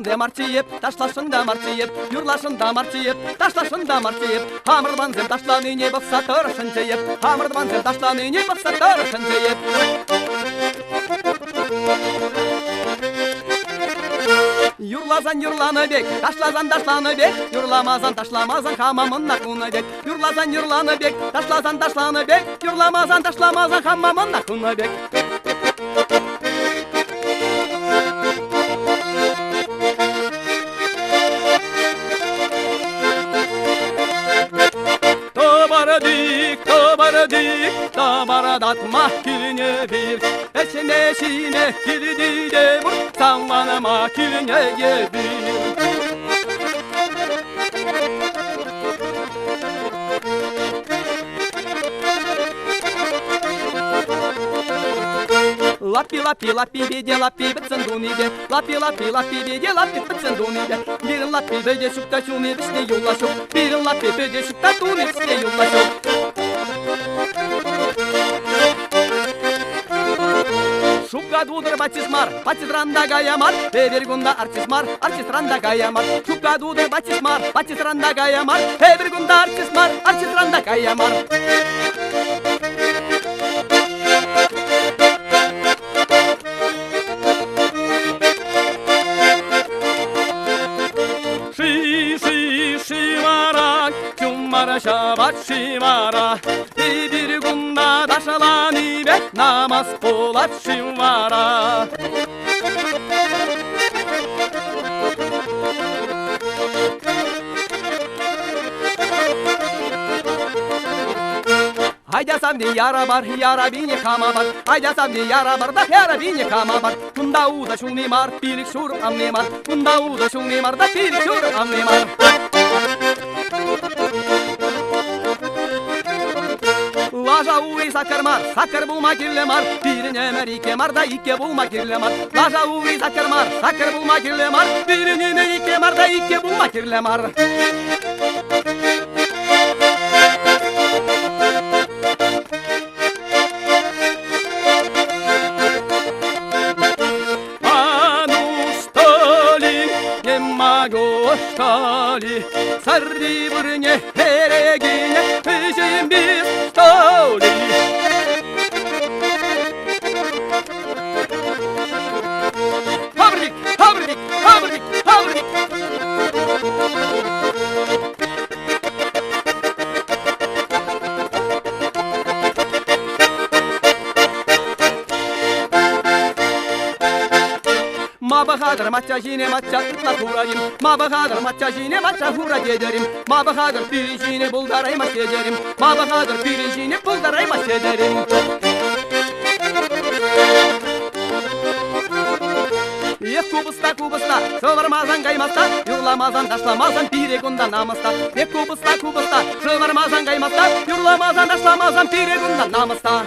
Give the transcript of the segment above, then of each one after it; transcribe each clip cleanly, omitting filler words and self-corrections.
Юрласшӑн та марччӗ эп, ташласшӑн та марччӗ эп, юрласшӑн та марччӗ эп, ташласшӑн та марччӗ эп. Хамӑр тӑвансем ташланине пӑхса тӑрӑшӑнчӗ эп, хамӑр тӑвансем ташланине пӑхса тӑрӑшӑнчӗ эп. Юрласан юрланӑ пек, ташласан ташланӑ пек, юрламасан ташламасан хама мӑнна хунӑ пек. Юрласан юрланӑ пек, ташласан ташланӑ пек, юрламасан ташламасан хама мӑнна хунӑ пек. Тӑварӑдик, тӑварӑдик, тӑварататма килне бир. Ӗҫне ҫине килти те пур, саманама килне ебир. Лаппи, лаппи, лаппи, пиде, лаппи, пӗтсен тунипе. Лаппи, лаппи, лаппи, пиде, лаппи, пӗтсен тунипе. Пирӗн лаппи пӗте ҫук та ҫуни вӗҫне юлла ҫук. Пирӗн лаппи пӗте ҫук та туни вӗҫне юлла ҫук. Шупка тутӑр патис мар, патисран та кая мар, эпир кунта артист мар, артистран та кая мар. Шупка тутӑр патис мар, патисран та кая мар, эпир кунта артист мар, артистран та кая мар. Ши, ши, шимара, чумара ҫапать шимара. Эпир кунта ташланипе намас пулать шимара. Айда савни яра бар, яра бине хама бар. Айда савни яра бар да яра бине хама бар. Кунта утӑ ҫулни мар, пилӗк ҫур амни мар. Кунта утӑ ҫулни мар да пилӗк ҫур амни мар. Лаша ури саккӑр мар, саккӑр пулма кирлӗ мар. Пирӗн ӗмӗр иккӗ мар та иккӗ пулма кирлӗ мар. Лаша ури саккӑр мар, саккӑр пулма кирлӗ мар. Пирӗн ӗмӗр иккӗ мар та иккӗ пулма кирлӗ мар. А ну что ли, не могу, что ли, Сарри вырне перегине, ӗҫӗм что ли? Хаврик, хаврик, хаврик, хаврик! Ма пӑхатӑр мачча ҫине мачча ытла хура-им? Ма пӑхатӑр мачча ҫине мачча хура тетӗр-им? Ма пӑхатӑр пирӗн ҫине пултараймасть тетӗр-им? Ма пӑхатӑр пирӗн ҫине пултараймасть тетӗр-им? Эх, купӑста, купӑста, шӑвармасан каймаста, юрламасан, ташламасан пире кунта намӑста. Эх, купӑста, купӑста, шӑвармасан каймаста, юрламасан, ташламасан пире кунта намӑста.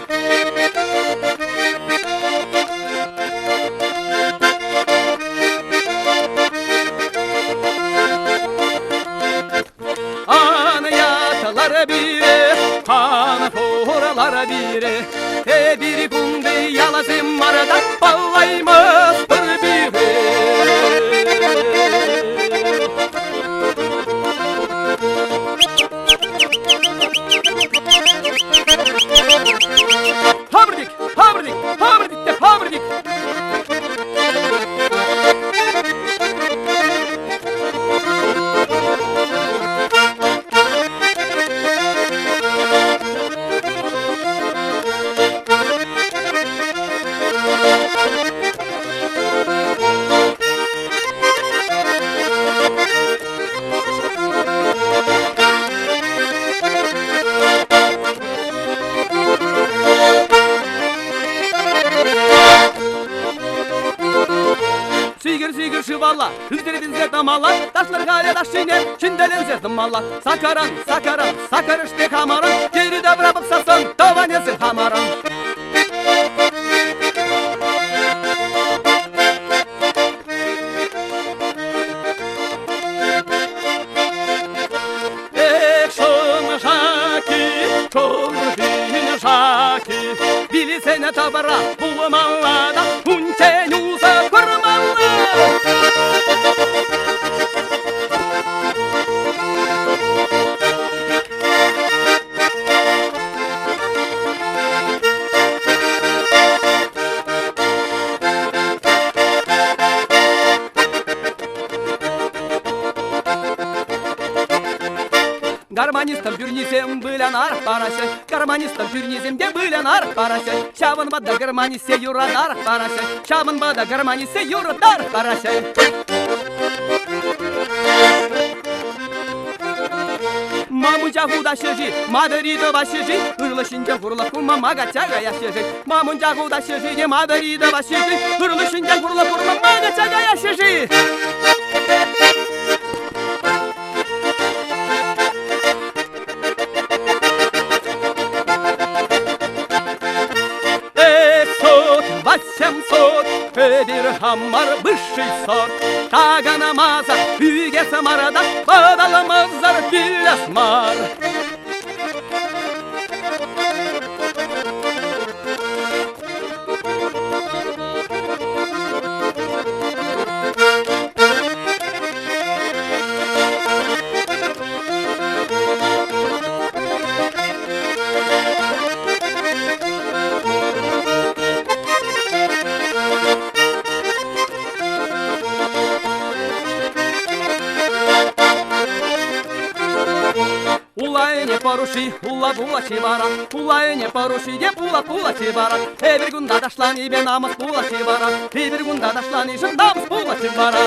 Ан ятлар бире, хан хурлар бире, Эпир кунти ялсем марта паллаймастпӑр пире. Хаврик, хаврик, хаврик те хаврик! Сикӗр-сикӗр шывалла, ӳстерӗнсе тӑмалла, ташлӑр халӗ ташшине, ҫӗнтеренсе тӑмалла. Сакаран, сакаран, сакарӑшне хамаран, йӗри-тавра пӑхсассӑн тӑванӗсем хамаран. Эх, шӑм-шаки, шӑм-шаки, вилсене тӑпра пулмалла та унччен усӑ курмалла. Гармонистӑн пӳрнисем вылянарах параҫҫӗ, гармонистӑн пӳрнисем те вылянарах параҫҫӗ. Ҫавӑнпа та гармонистсем юратарах параҫҫӗ, ҫавӑнпа та гармонистсем юратарах параҫҫӗ. Мамунча хутаҫҫӗ-ши, матӑри тӑваҫҫӗ-ши, ырлӑ ҫинчен хурлӑх курма ма качча каяҫҫӗ-ши? Мамунча хутаҫҫӗ-ши те матӑри тӑваҫҫӗ-ши, ырлӑ ҫинчен хурлӑх курма ма качча каяҫҫӗ-ши? Пятьсот, 800, эпир хамӑр высший сорт. Такӑнмасӑр, ӳкес мар та, вӑталмасӑр вилес мар. Улайне поруши, ула пулать вара, улайне поруши те пула пулать вара. Эпир кунта ташланипе намӑс пулать вара, эпир кунта ташланишӗн намӑс пулать вара.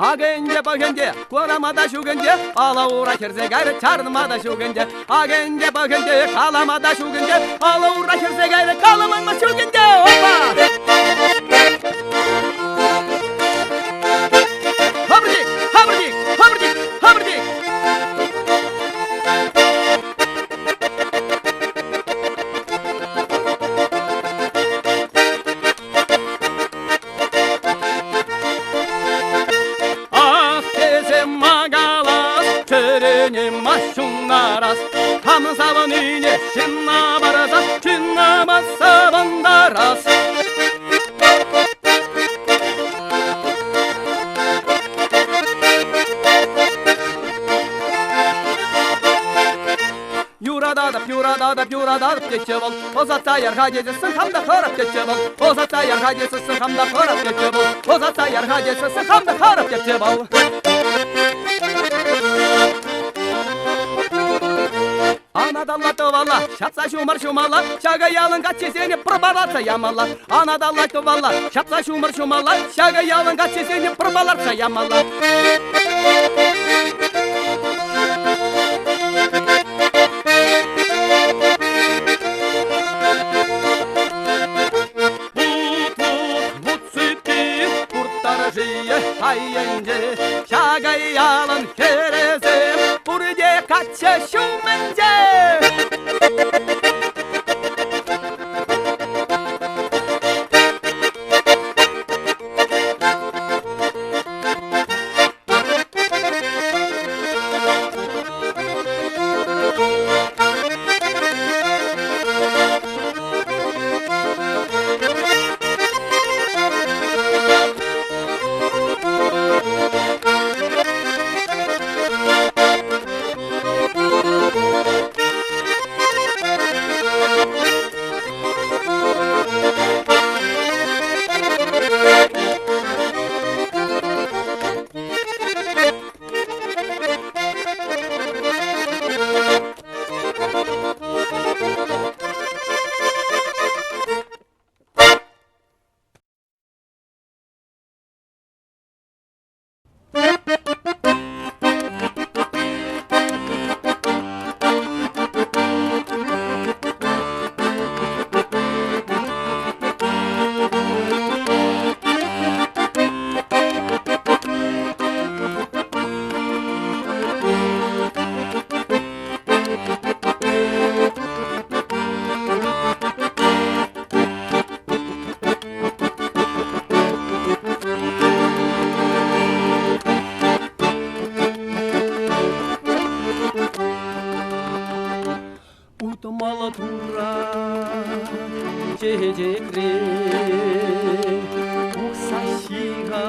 Акӑ ӗнтӗ пӑх ӗнтӗ, курама та ҫук ӗнтӗ, ала ура хӗрсе кайрӗ, чарӑнма та ҫук ӗнтӗ. Акӑ ӗнтӗ пӑх ӗнтӗ, калама та ҫук ӗнтӗ, ала ура хӗрсе кайрӗ, каламан ҫук ӗнтӗ. Опа! Хапӑртик, хапӑртик, хапӑртик, хапӑртик! Ах, тесе макалас, чӗрене ма ҫунтарас, хам савӑнине ҫынна парса, ҫынна ма савӑнтарас. Юрататӑп, юрататӑп, юрататӑп тетчӗ вӑл. Ӑсатса яр-ха тесессӗн хам та хӑрап тетчӗ вӑл. Ӑсатса яр-ха тесессӗн хам та хӑрап тетчӗ вӑл. Ӑсатса яр-ха тесессӗн хам та хӑрап тетчӗ вӑл. Анаталла тӑвалла, ҫапса ҫумӑр ҫумалла, ҫакӑ ялӑн каччисене пӑрпалатса ямалла. Анаталла тӑвалла, ҫапса ҫумӑр ҫумалла, ҫакӑ ялӑн каччисене пӑрпалатса ямалла. Айӗнче ҫакӑ ялӑн хӗрӗсем пурте каччӑ ҫумӗнче. Утмала тура чечекре Тухса ҫиха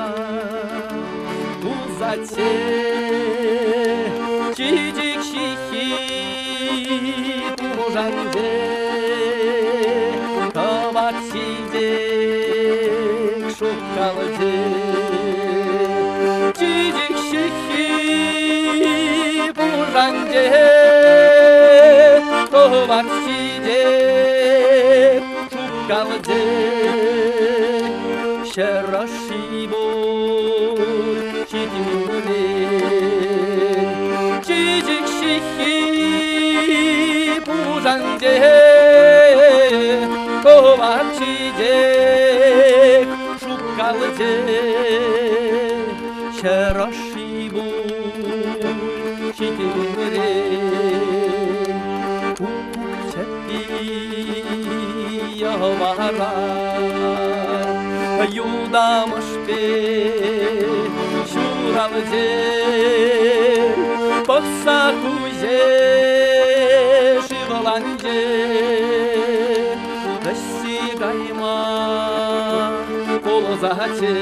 тулсачче Чечек ҫыххи пушанчӗ Кӑвак чечек шупкалчӗ. Пушанчӗ, кӑвак ҫитет, шупкалчӗ. Ҫӗр ӑшши пуль ҫитмӗлрен. Чечек ҫыххи пушанчӗ, кӑвак чечек шупкалчӗ. Ҫӗр ӑшши пуль ҫитмӗлрен. Куккук чӗппи йӑвара юлтамӑшпе ҫуралчӗ, пӑхса куҫӗ шывланчӗ, вӗҫсе кайма пулсаччӗ.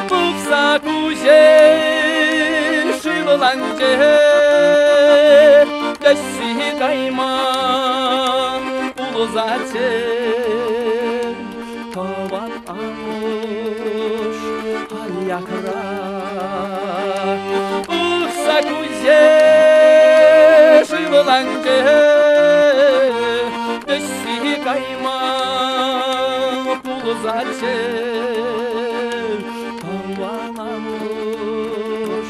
Пӑхса куҫӗ шывланчӗ, вӗҫсе кайма пулсаччӗ. Тӑван амӑш аякра пӑхса куҫӗ шывланчӗ, вӗҫсе кайма пулсаччӗ. Тӑван амӑш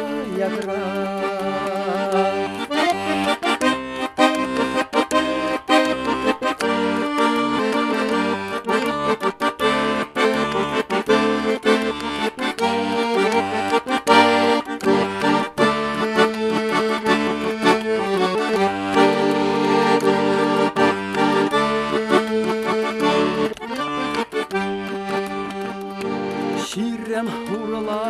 аякра. Ҫирӗм хурла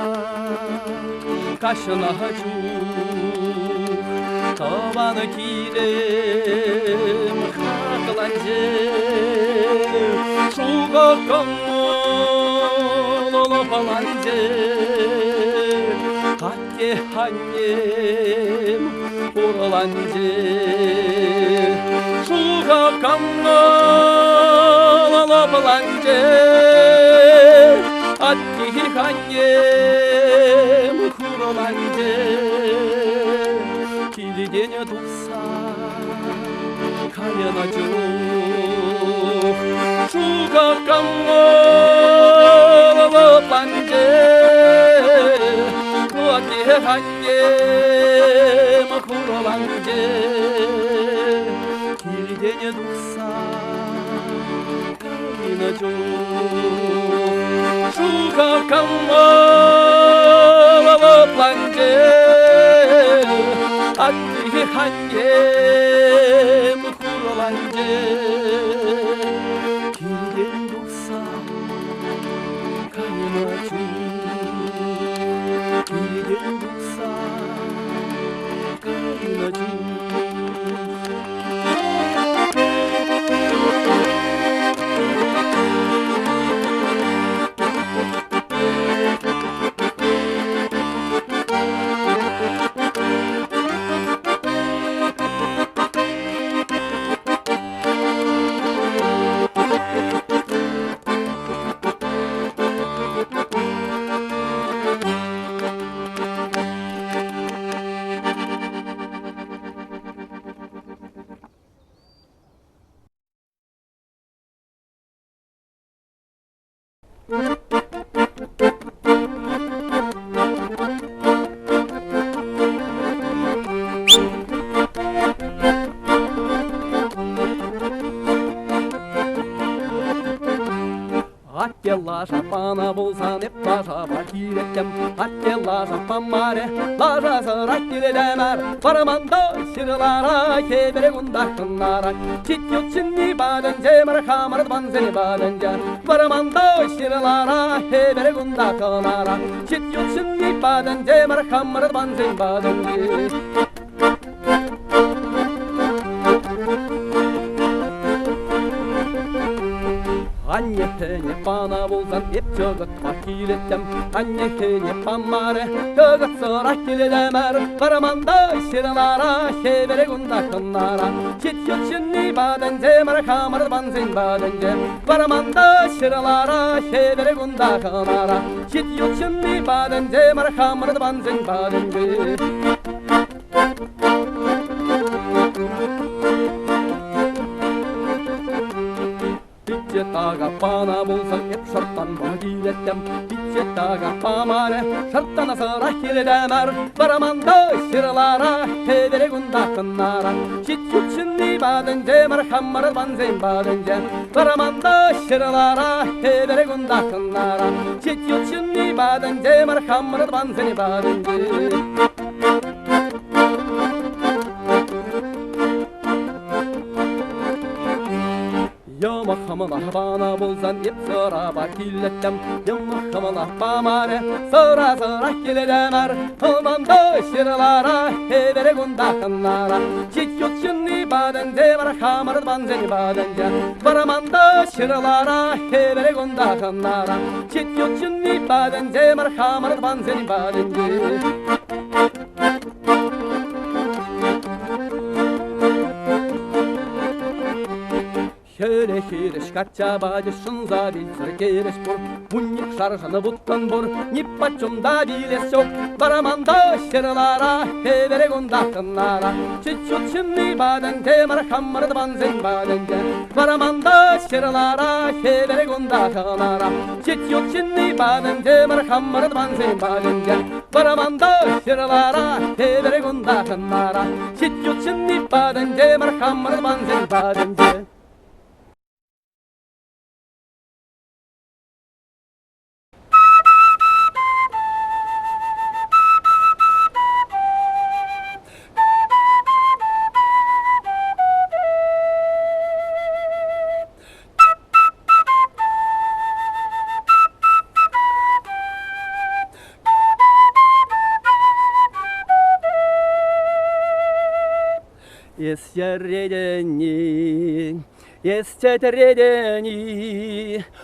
каҫна чух тӑван килӗм хакланчӗ, шухӑ кӑмӑл лӑпланчӗ. Атте-аннем хурланчӗ, шухӑ кӑмӑл лӑпланчӗ. Атте-аннем хурланчӗ, килтен тухса кайнӑ чух шухӑ кӑмӑл лӑпланчӗ. Атте-аннем хурланчӗ, килтен тухса кайнӑ чух шухӑ кӑмӑл лӑпланчӗ. Атте-аннем хурланчӗ, килтен тухса кайнӑ чух, килтен тухса кайнӑ чух. Атте лаша панӑ пулсан эп лашапа килеттӗм. Атте лаша памарӗ, лашасӑр килетӗмӗр. Вӑрманта ҫырлара, хӗвел кунта кӑнара. Ҫит ют ҫынни патӗнче мар, хамӑр тӑвансен патӗнче. Вӑрманта ҫырлара, хӗвел кунта кӑнара. Ҫит ют ҫынни патӗнче мар, хамӑр тӑвансен патӗнче. Анне хӗне панӑ пулсан эп чӑкӑтпа килеттӗм. Анне хӗне памарӗ, чӑкӑтсӑрах килетӗмӗр. Вӑрманта ҫырмара, хӗвел кунта кӑнара. Ҫит ют ҫынни патӗнче мар, хамӑр тӑвансен патӗнче. Вӑрманта ҫырлара, хӗвел кунта кӑнара. Ҫит ют ҫынни патӗнче мар, хамӑр тӑвансен патӗнче. Пичче така пана пулсан эп шӑрттанпа килеттӗм. Пичче така памарӗ, шӑрттана сӑра килетӗмӗр. Вӑрманта ҫырлара, хӗвеле кунта кӑнара. Ҫич ют ҫынни патӗнче мар, хамӑр тӑвансен патӗнче. Вӑрманта ҫырлара, хӗвеле кунта кӑнара. Ҫич ют ҫынни патӗнче мар, хамӑр тӑвансен патӗнче. Йӑмӑхӑмӑн панӑ пулсан эп сӑрапа килеттӗм. Йӑмӑхӑмӑн памарӗ, сӑра-сӑра килетӗмӗр. Тӑманта ҫырлара, хӗвеле кунта хӑнара. Ҫич ют ҫынни патӗнче вара хамӑр тӑвансен патӗнче. Вӑрманта ҫырлара, хӗвеле кунта хӑнара. Ҫич ют ҫынни патӗнче мар хамӑр тӑвансен патӗнче. Хӗре хирӗҫ качча пачӗ шӑнса вилсӗр кӗрес пур. Вунник шаршӑнӑ вуттӑн пур, нипочем та вилес ҫук. Вӑрманта ҫырлара, хӗвеле кунта кӑнара. Чуть-чуть ҫынни патӗнче мар, хамӑр тӑвансен патӗнче. Вӑрманта ҫырлара, хӗвеле кунта кӑнара. Чуть-чуть ҫынни патӗнче мар, хамӑр тӑвансен патӗнче. Вӑрманта ҫырлара, хӗвеле кунта кӑнара. Ҫит ют ҫынни патӗнче мар, хамӑр тӑвансен патӗнче. Эс йӗретӗн-и, эс тӗтретӗн-и,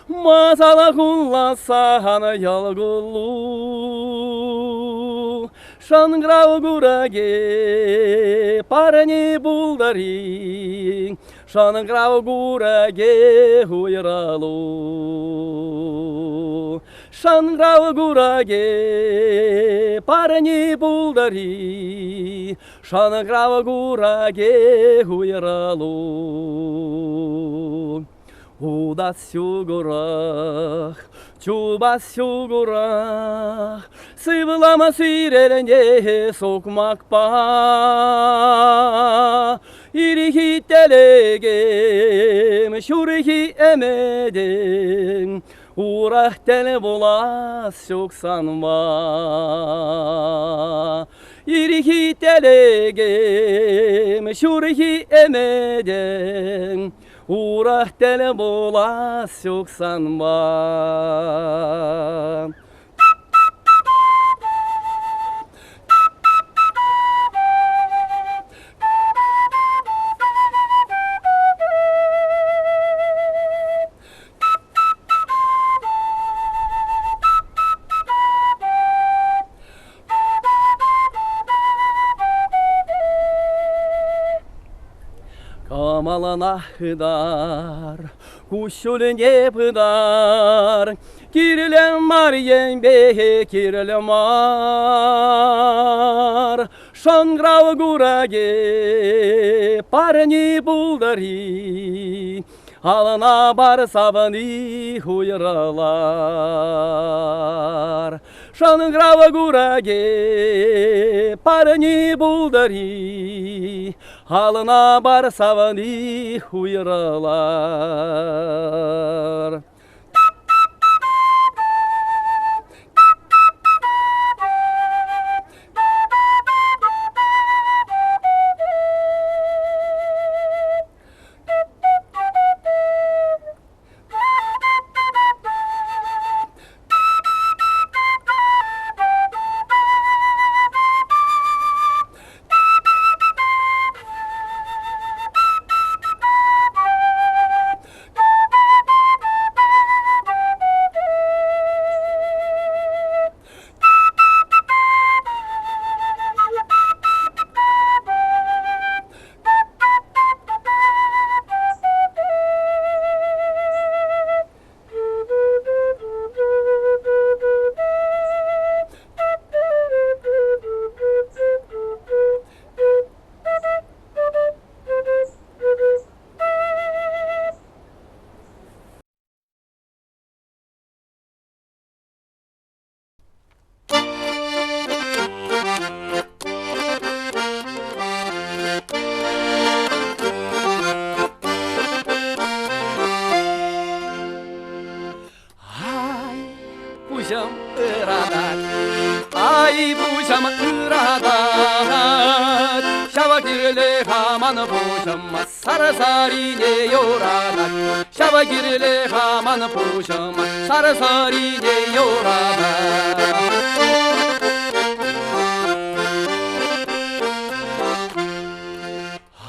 масала хунласан йӑл куллу. Шӑнкӑрав куракӗ парне пултӑр-и, Шӑнкӑрав куракӗ уйрӑлу. Шӑнкӑрав куракӗ парне пултӑр-и, Шӑнкӑрав куракӗ уйрӑлу. Утас ҫук-урах, чупас ҫук-урах, сывлама сирӗлне сукмакпа. Ирхи тӗлӗкӗм, ҫурхи ӗмӗтӗм, урах тӗл пулас ҫук санпа. Ирхи тӗлӗкӗм, ҫурхи ӗмӗтӗм, урах тӗл пулас ҫук санпа. Кӑмӑлӑна хытар, куҫҫулӗне пытар, Кирлӗ мар енпе кирлӗ мар. Шӑнкӑрав куракӗ парни пултӑр-и, Алӑна пар савӑни уйрӑлар. Шӑнкӑрав куракӗ парни пултӑр-и, Алӑна пар савӑни уйрӑлар. ыратать, ай пуҫӑм ыратать. Ҫава кирлӗ-ха ман пуҫӑма, сар-сарине юратать. Ҫава кирлӗ-ха ман пуҫӑма, сар-сарине юратать.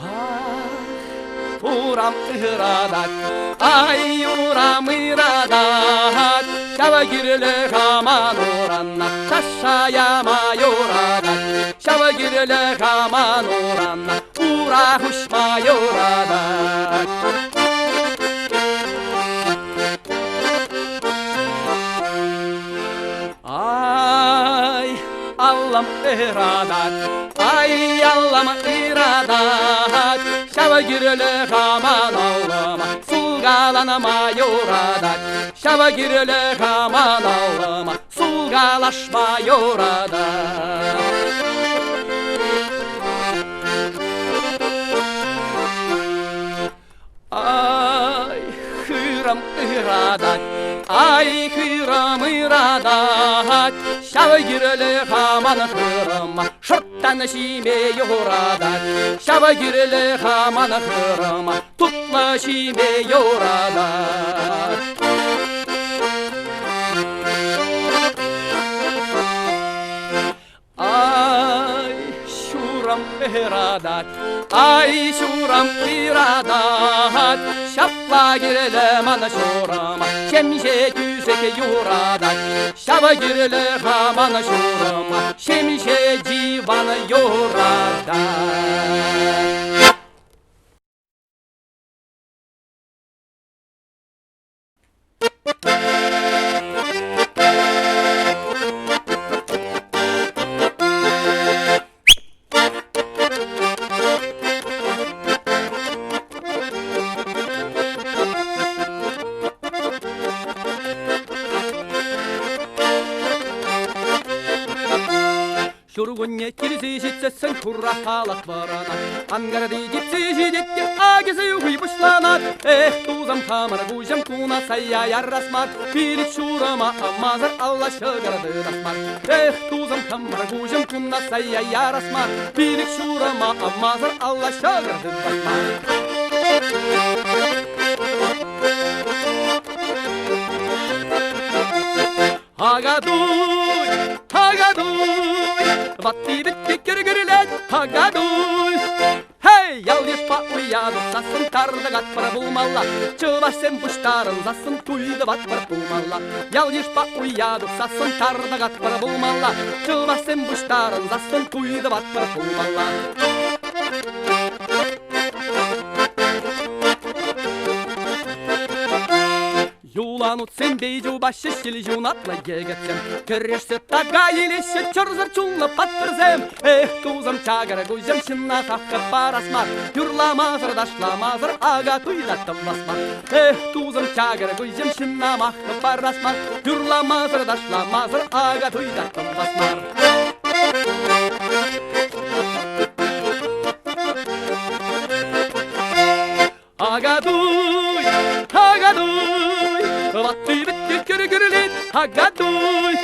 Ах, урам ыратать, ай, урам ыратать, Ҫава кирлӗ-ха ман уранна, ташша яма юратать. Ҫава кирлӗ-ха ман уранна, ура хуҫма юратать. Ай, аллам ыратать, ай, аллам ыратать, Ҫава кирлӗ-ха ман аллӑма, сулкаланма юратать. Ҫава кирлӗ-ха ман аллӑма, сулкалашма юратать. Ай, хырӑм ыратать, ай, хырӑм ыратать, Ҫав кирлӗ-ха ман хырӑма, шӑрттан ҫиме юратать. Ҫав кирлӗ-ха ман хырӑма, тутлӑ ҫиме юратать. Ай, ҫурӑм ыратать, ай, ҫурӑм ыратать, Ҫапла кирлӗ ман ҫурӑма, ҫемҫе тӳсек юратать. Ҫавӑ кирлӗ-ха ман ҫурӑма, ҫемҫе диван юратать. Ҫуркунне килсе ҫитсессӗн хура халӑх вӑранать. Анкарти типсе ҫитет те акӗсӗ юхи пуҫланать. Эх, тусӑм, хамӑр куҫӑм куна сая ярас мар, пилӗк ҫурӑма авмасӑр алла ҫӑкӑр тытас мар. Эх, тусӑм, хамӑр куҫӑм куна сая ярас мар, пилӗк ҫурӑма авмасӑр алла ҫӑкӑр тытас мар. Акатуй, акатуй, ватти-вӗтти кӗр-кӗрлет, акатуй. Хей, ял-йышпа уя тухсассӑн тар тӑкатпӑр пулмалла, чӑвашсем пуҫтарӑнсассӑн туй тӑватпӑр пулмалла. Ял-йышпа уя тухсассӑн тар тӑкатпӑр пулмалла, чӑвашсем пуҫтарӑнсассӑн туй тӑватпӑр пулмалла. Юланутсемпе чупаҫҫӗ ҫил ҫунатлӑ йӗкӗтсем, Кӗрешсе така илеҫҫӗ чӑрсӑр чунлӑ паттӑрсем. Эх, тусӑм, чакӑр куҫӑм, ҫынна сахӑр парас мар, Юрламасӑр, ташламасӑр ака туй та тӑвас мар. Эх, тусӑм, чакӑр куҫӑм, ҫынна маххӑ парас мар, Юрламасӑр, ташламасӑр ака туй та тӑвас мар. Акатуй, акатуй, ватти-вӗтти кӗр-кӗрлет, акатуй.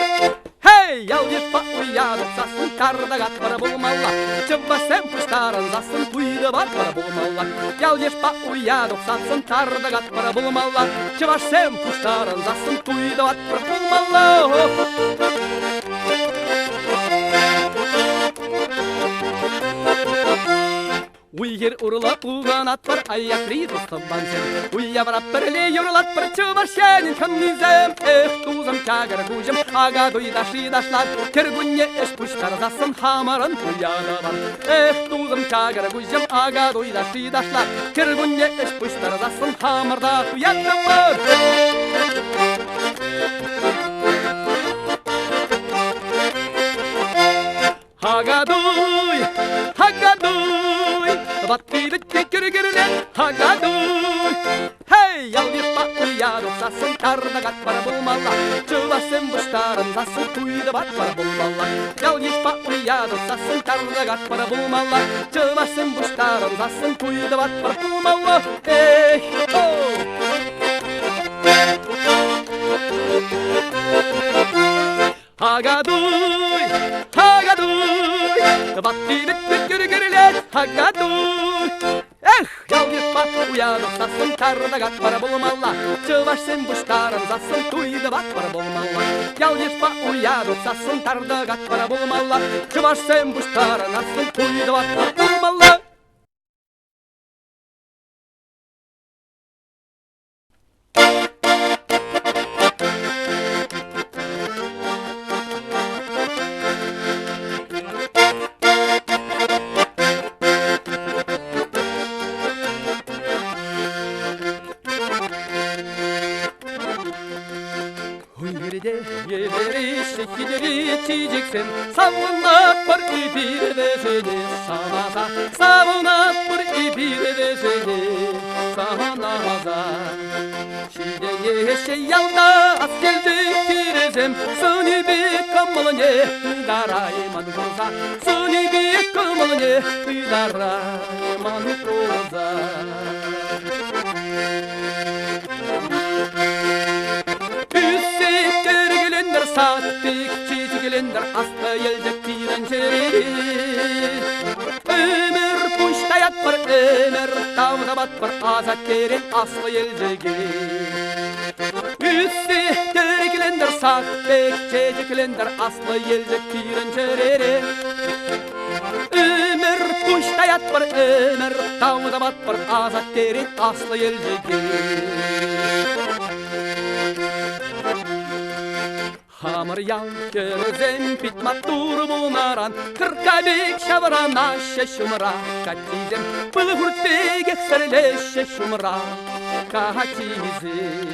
Хей, ял-йышпа уя тухсассӑн тар тӑкатпӑр пулмалла, чӑвашсем пуҫтарӑнсассӑн туй тӑватпӑр пулмалла. Ял-йышпа уя тухсассӑн тар тӑкатпӑр пулмалла, чӑвашсем пуҫтарӑнсассӑн туй тӑватпӑр пулмалла. Уй-хир урлӑ пухӑнатпӑр аякри тус-тӑвансем. Уявра пӗрле юрлатпӑр чӑваш енӗн хӑнисем. Эх, тусӑм, чакӑр куҫӑм, акатуй ташши ташлар. Кӗркунне ӗҫ пуҫтарсассӑн хамӑрӑн туя тӑвар. Эх, тусӑм, чакӑр куҫӑм, акатуй ташши ташлар. Кӗркунне ӗҫ пуҫтарсассӑн хамӑрта туя тӑвар. Акатуй, акатуй, ватти-вӗтти кӗр-кӗрлет, акатуй. Хей, ял-йышпа уя тухсассӑн тар тӑкатпӑр пулмалла, чӑвашсем пуҫтарӑнсассӑн туй тӑватпӑр пулмалла. Ял-йышпа уя тухсассӑн тар тӑкатпӑр пулмалла, чӑвашсем пуҫтарӑнсассӑн туй тӑватпӑр пулмалла. Эх, о! Акатуй, акатуй, ватти-вӗтти кӗр-кӗрлет, акатуй. Эх, ял-йышпа уя тухсассӑн тар-тӑкатпӑр пулмалла, чӑвашсем пуҫтарӑнсассӑн туй тӑватпӑр пулмалла. Ял-йышпа уя тухсассӑн тар-тӑкатпӑр пулмалла, чӑвашсем пуҫтарӑнассӑн туй тӑватпӑр пулмалла. Уй-хирте евӗреҫҫӗ хитре чечексем, Савӑнатпӑр эпир вӗсене саваса, Савӑнатпӑр эпир вӗсене савӑнаса. Ҫитӗнеҫҫӗ ялта аскелте хирӗсем, Сӑнӗпе кӑмӑлне ытарайман курса, Сӑнӗпе кӑмӑлне ытарайман курса. Ӳссе тӗркелентӗр сад пек чечекелентӗр аслӑ елчӗк пирӗн чӗрере. Ӗмӗр пуҫ таятпӑр, ӗмӗр тав тӑватпӑр асаттерен аслӑ елчӗке. Ӳссе тӗркелентӗр сад пек чечекелентӗр аслӑ елчӗк пирӗн чӗрере. Ӗмӗр пуҫ таятпӑр, ӗмӗр тав тӑватпӑр асаттерен аслӑ елчӗке. Хамӑр ял хӗрӗсем пит маттур пулнӑран кӑркка пек ҫаврӑнаҫҫӗ ҫумра каччисем, пыл хурт пекех сӗрлеҫҫӗ ҫумра каччисем.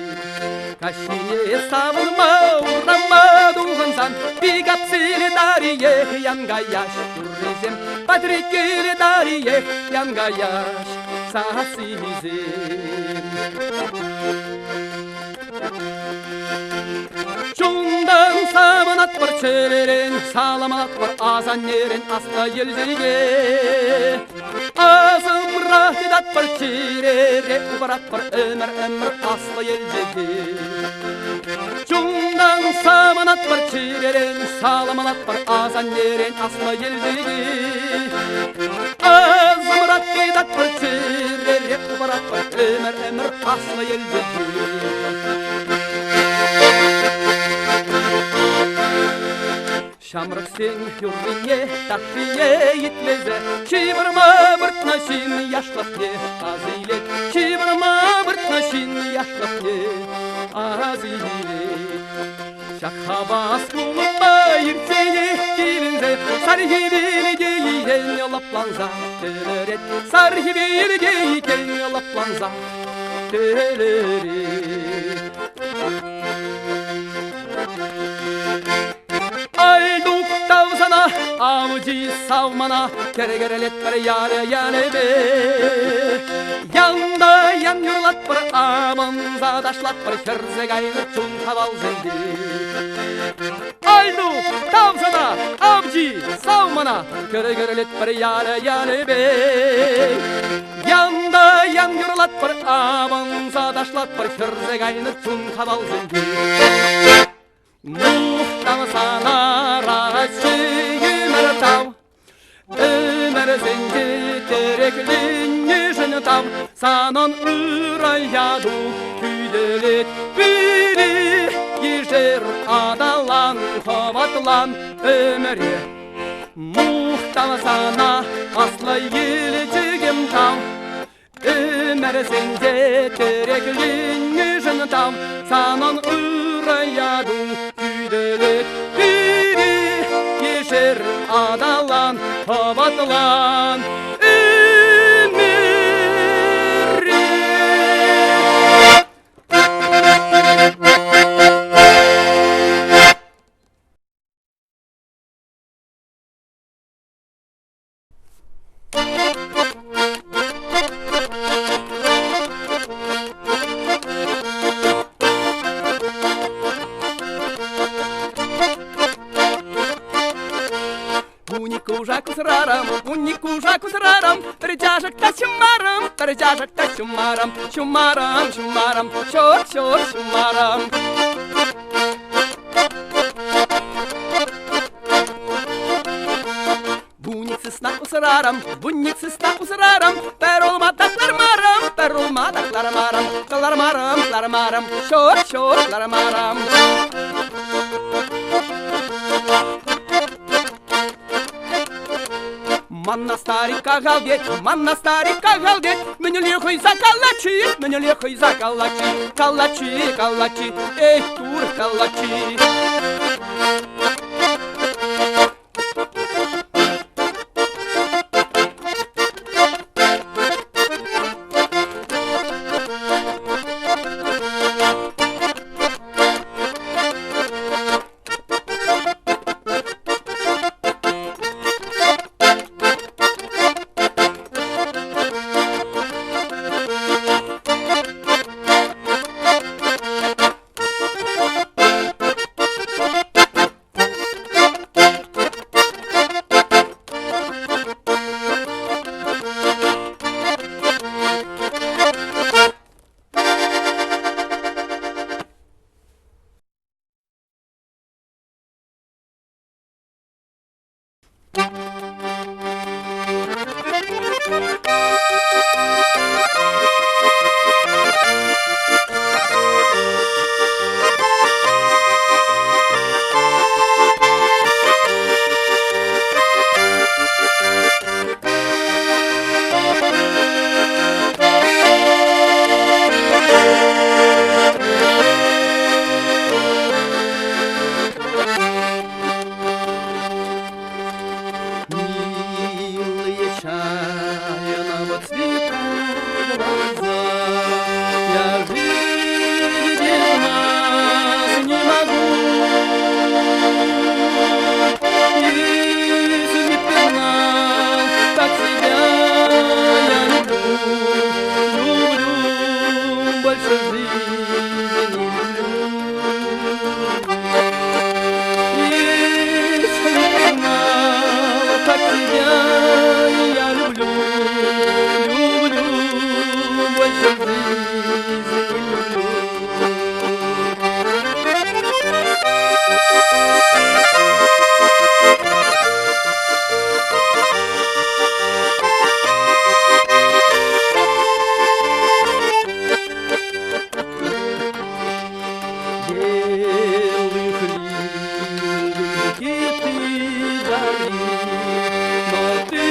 Каҫхине савӑнма урама тухӑнсан Пикапсиле Дариех янкаяҫ юррисем, Патриккеле Дариех янкаяҫ сассисем. Чунтан савӑнатпӑр, чӗререн саламлатпӑр асаннерен аслӑ елчӗке. Асӑмра тытатпӑр, чӗрере упратпӑр ӗмӗр-ӗмӗр аслӑ елчӗке. Чунтан савӑнатпӑр, чӗререн саламлатпӑр асаннерен аслӑ елчӗке. Асӑмра тытатпӑр, чӗрере упратпӑр ӗмӗр-ӗмӗр аслӑ елчӗке. Ҫамрӑксен юррине, ташшине итлесе ҫывӑрма выртнӑ ҫын яшлӑхне ас илет. Ҫывӑрма выртнӑ ҫын яшлӑхне ас илет. Ҫак хавас кулӑпа иртсенех киленсе сар хӗвел те иккен лӑпланса тӗлӗрет. Сар хӗвел те иккен лӑпланса тӗлӗрет. Альтук тав сана, авчи сав мана, кӗр-кӗрлетпӗр ялӗ-ялӗпе. Янта ян юрлатпӑр, авӑнса ташлатпӑр, хӗрсе кайнӑ чун хавалсемпе. Альтук тав сана, авчи сав мана, кӗр-кӗрлетпӗр ялӗ-ялӗпе. Янта ян юрлатпӑр, авӑнса ташлатпӑр, хӗрсе кайнӑ чун хавалсемпе. Мухтав сана Раҫҫейӗмӗр тав, ӗмӗрсенче тӗрекленнӗшӗн тав, санӑн ырӑ яту хӳтӗлет пире, ешер аталан, хӑватлан ӗмӗре. Мухтав сана, аслӑ елчӗкӗм тав, Ӗмӗрсенче тӗрекленнӗшӗн тав, санӑн ырӑ яту хӳтӗлет пире, ешер аталан, хӑватлан. Ӗмӗре! Уникужа кусрарам, уникужа кусрарам, пӗр чашӑк та ҫумарӑм, пӗр чашӑк та ҫумарӑм, ҫумарӑм, ҫумарӑм, ҫор, ҫор, ҫумарӑм. усрарӑм, вунник сысна усрарӑм, пӗр улма та кӑлармарӑм, пӗр улма та кӑлармарӑм, кӑлармарӑм, кӑлармарӑм, ҫур, ҫур, кӑлармарӑм. Манна старика галдеть, манна старика галдеть, мӗнле хӑйса калачи, мӗнле хӑйса калачи, калачи, калачи, эй, тур калачи. Милые чайного цвета глаза, я жить без вас не могу. Если б ты знал, как тебя я люблю, люблю, больше жизни не люблю. Если б ты знал, как тебя я люблю, люблю, больше жизни не люблю. Белых лилий ты дари, но ты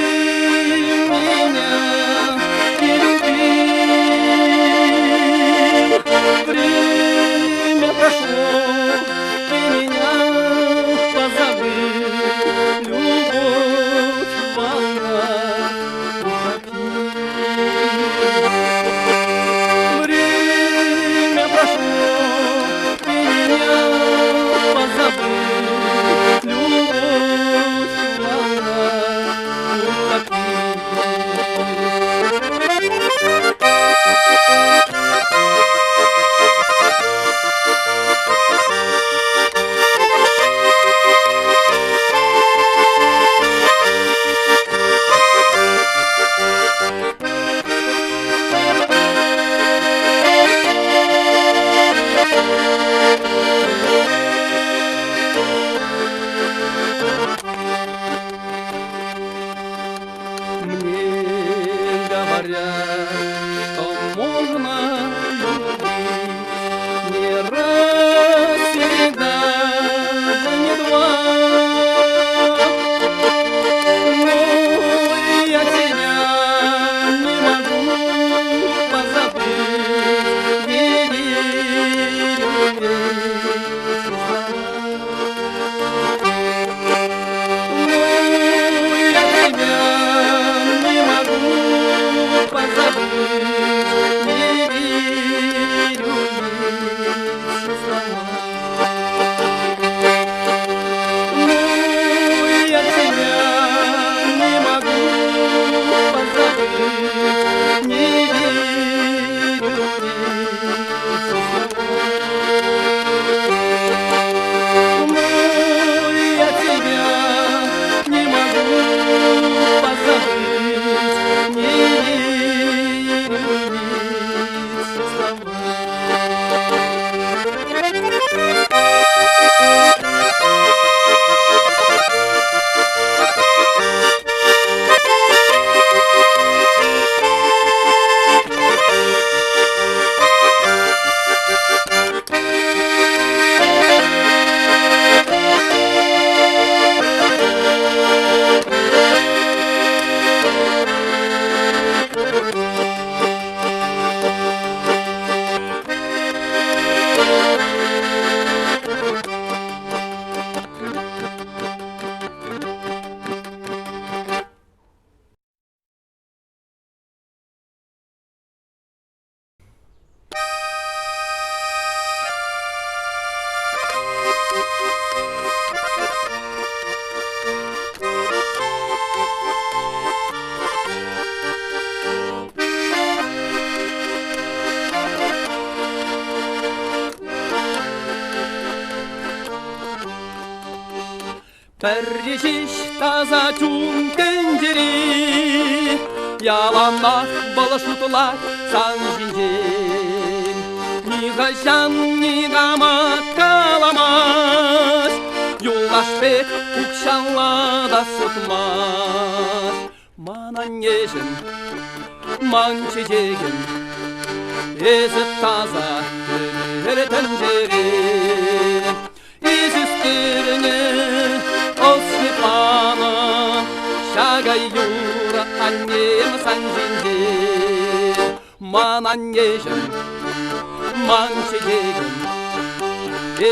Пӗрре ҫеҫ таса чун тӗнчере, Яланах вӑл шутлать сан ҫинчен. Нихӑҫан никама каламасть, Юлташ пек укҫалла та сутмасть. Ман аннеҫӗм, ман чечекӗм, Эсӗ таса хӗвел тӗнчере. Эс ӳстернӗ ӑсне панӑ, Ҫакӑ юрӑ аннем сан ҫинчен. Ман аннеҫӗм, ман чечекӗм,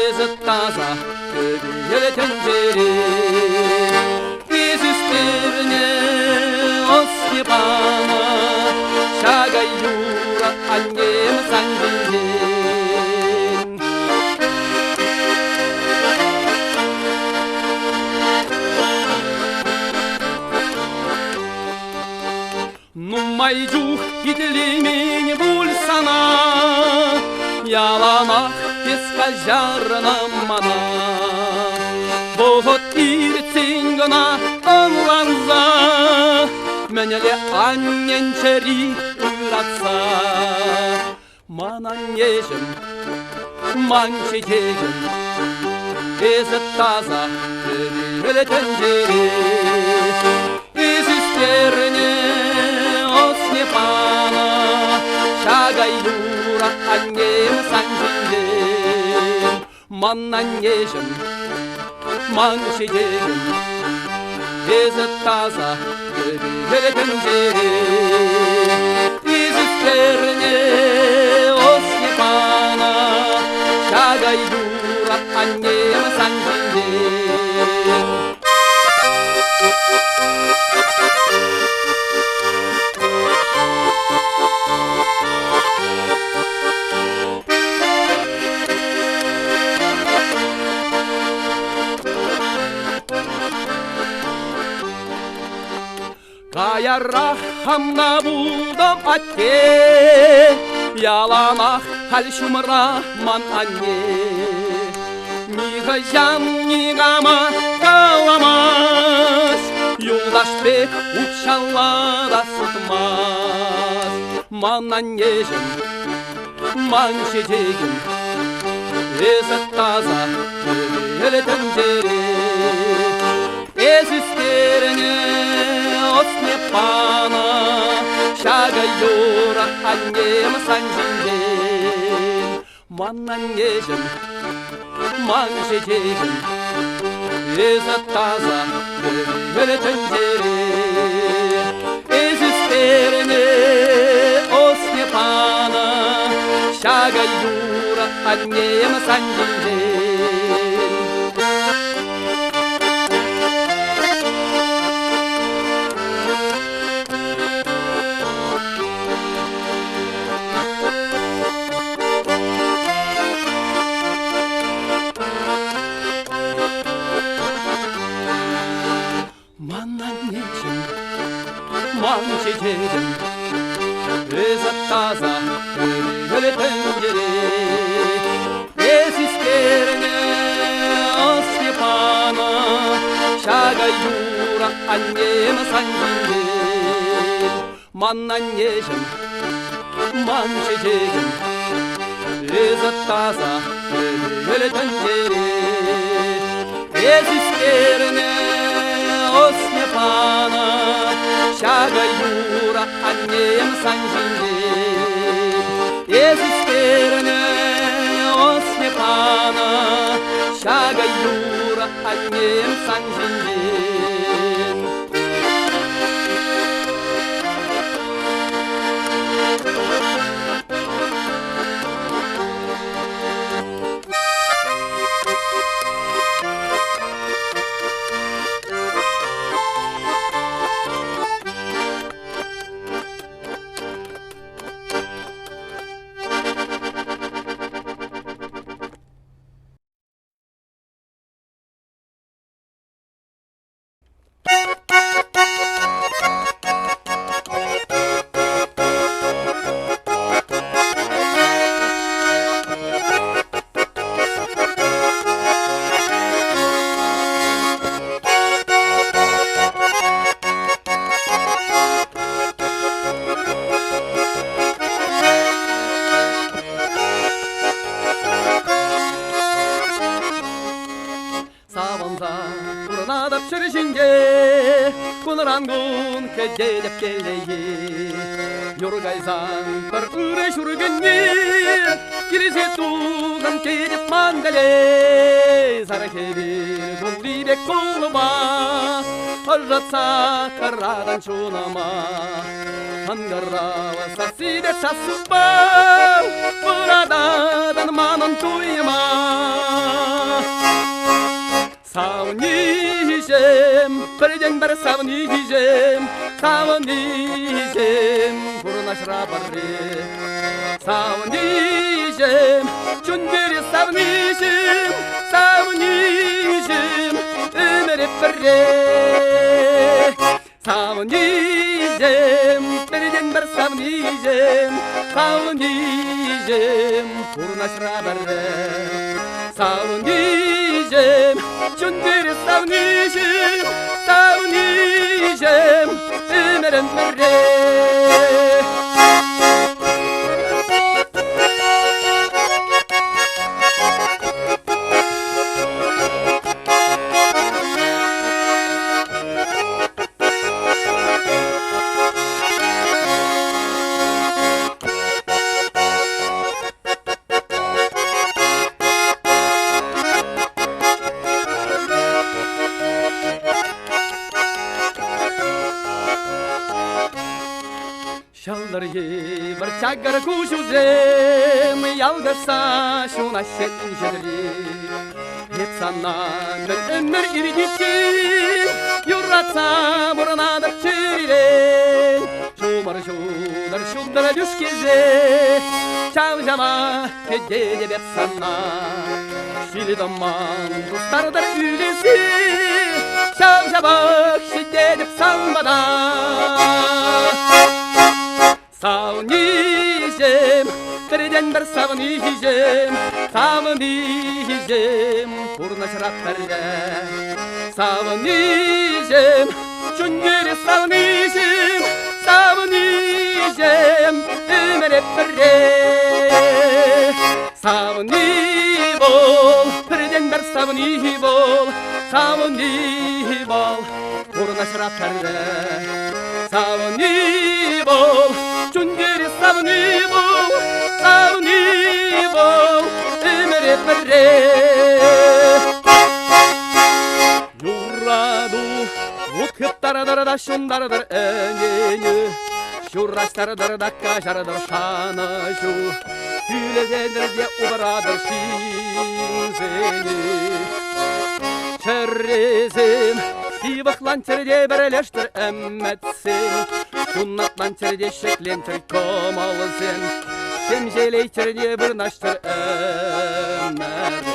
Эсӗ таса хӗвел тӗнчере. Эс ӳстернӗ ӑсне панӑ, Ҫакӑ юрӑ аннем сан ҫинчен. Нумай чух итлемен пуль сана, Яланах эс каҫарнӑ мана. Вӑхӑт иртсен кӑна ӑнланса, Мӗнле аннен чӗри ыратса. Ман аннеҫӗм, ман чечекӗм, Эсӗ таса хӗвел тӗнчере. Эс ӳстернӗ ӑсне панӑ, Ҫакӑ юрӑ аннем сан ҫинчен. Ман аннеҫӗм, ман чечекӗм, Эсӗ таса хӗвел тӗнчере. Эс ӳстернӗ ӑсне панӑ, Ҫакӑ юрӑ аннем сан ҫинчен. Каярах хамна пултӑм атте, Яланах халь ҫумра ман анне. Нихӑҫан никама каламасть, Юлташ пек укҫалла та сутмасть. Ман аннеҫӗм, ман чечекӗм, Эсӗ таса хӗвел тӗнчере. Эс ӳстернӗ ӑсне панӑ, Ҫакӑ юрӑ аннем сан ҫинчен. Ман аннеҫӗм, ман чечекӗм, Эсӗ таса хӗвел тӗнчере. Эс ӳстернӗ ӑсне панӑ, Ҫакӑ юрӑ аннем сан ҫинчен. Ман аннеҫӗм, ман чечекӗм, Эсӗ таса хӗвел тӗнчере. Эс ӳстернӗ ӑсне панӑ, Ҫакӑ юрӑ аннем сан ҫинчен. Ман аннеҫӗм, ман чечекӗм, Эсӗ таса хӗвел тӗнчере. Эс ӳстернӗ ӑсне панӑ, Ҫакӑ юрӑ аннем сан ҫинчен. Эс ӳстернӗ ӑсне панӑ, Ҫакӑ юрӑ аннем сан ҫинчен. Пурӑнатӑп ҫӗр ҫинче, кунран-кун кӗтетӗп телее. Юр кайсан пӗр ырӑ ҫуркунне килсе тухӑн тетӗп ман тӗле. Сар хӗвел кулли пек кулӑма ӑшӑтса тӑратӑн чунӑма. Шӑнкӑрав сассипе сассупа вӑрататӑн манӑн туйӑма. Савниҫӗм, пӗртен-пӗр савниҫӗм, савниҫӗм, пурнӑҫра пӗрре. Савниҫӗм, чун-чӗре савниҫӗм, савниҫӗм, ӗмӗре пӗрре. Савниҫӗм, пӗртен-пӗр савниҫӗм, савниҫӗм, пурнӑҫра пӗрре. Савниҫӗм, чун-чӗре савниҫӗм, савниҫӗм, ӗмӗрӗм пӗрре. Ҫӑлтӑр евӗр чакӑр куҫусем ялкӑшса ҫунаҫҫӗ инҫетре. Эп сана мӗн ӗмӗр иртиччен юратса пурӑнатӑп чӗререн. Ҫумӑр ҫутӑр ҫутӑр лӳшкесе ҫав-ҫавах кӗтетӗп эп сана. Ҫил-тӑман тустартӑр ӳлесе ҫав-ҫавах ҫитетӗп сан пата. Савниҫӗм, пӗртен-пӗр савниҫӗм, савниҫӗм, пурнӑҫра пӗрре. Савниҫӗм, чун-чӗре савниҫӗм, савниҫӗм, ӗмӗре пӗрре. Савни вӑл, пӗртен-пӗр савни вӑл, савни вӑл, пурнӑҫра пӗрре. Савни вӑл, чун-чӗре савни вӑл, савни вӑл, ӗмӗре пӗрре. Юрату вут хыптаратӑр та ҫунтаратӑр ӗненӳ, ҫураҫтаратӑр та каҫаратӑр шанӑҫу, хӳлесетӗр те упратӑр ҫынсене. Чӗресем ҫывӑхланччӑр те пӗрлештӗр ӗмӗтсем, ҫунатланччӑр те ҫӗкленччӗр кӑмӑлсем, ҫемҫелейччӗр те вырнаҫчӑр ӗмӗре.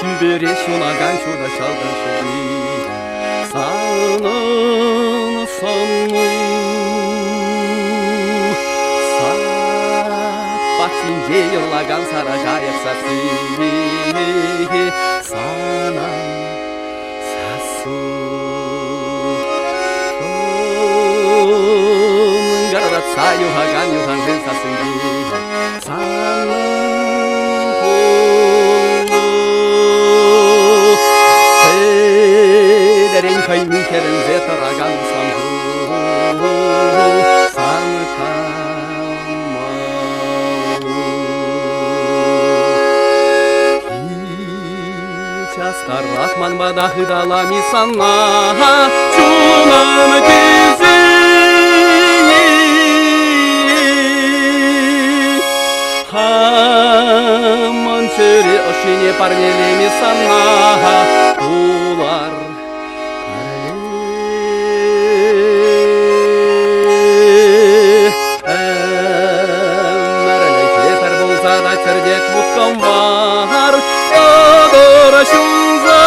Тӳпере ҫунакан ҫутӑ ҫӑлтӑр ҫути санӑн сӑну сад пахчинче юрлакан сарӑ кайӑк сасси санӑн сассу шӑнкӑртатса юхакан юханшыв сассинче санӑн куллу сӗтӗрен хӑйми хӗрӗнсе тӑракан сан сан камалу. ман пата ыталами сана, чунӑм тӳсейи. Хамӑн чӗре ӑшшине парнелеми сана, пулар Ӗмӗрлӗхе пӗр пулса та чӗртет вут-кӑвар, тӑтӑр ҫунса.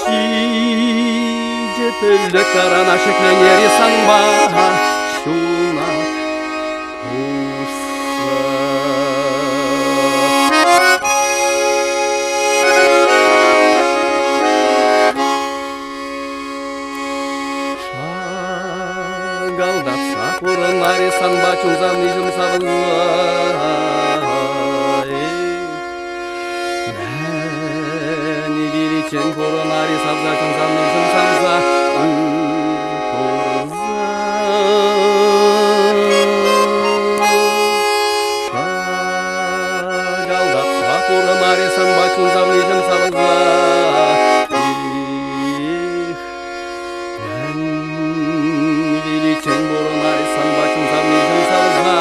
Ҫичӗ тӗллӗ карана ҫӗкленер-и санпа ҫунат Шакалтатса пурӑнар-и санпа чунсан иҫӗм савӑнса. Мӗн виличчен пурӑнар-и савса чунсан иҫӗм савса. Шакалтатса пурӑнар-и санпа чунсан иҫӗм савӑнса. Виличчен пурӑнар санпа чунсан иҫӗм савӑнса.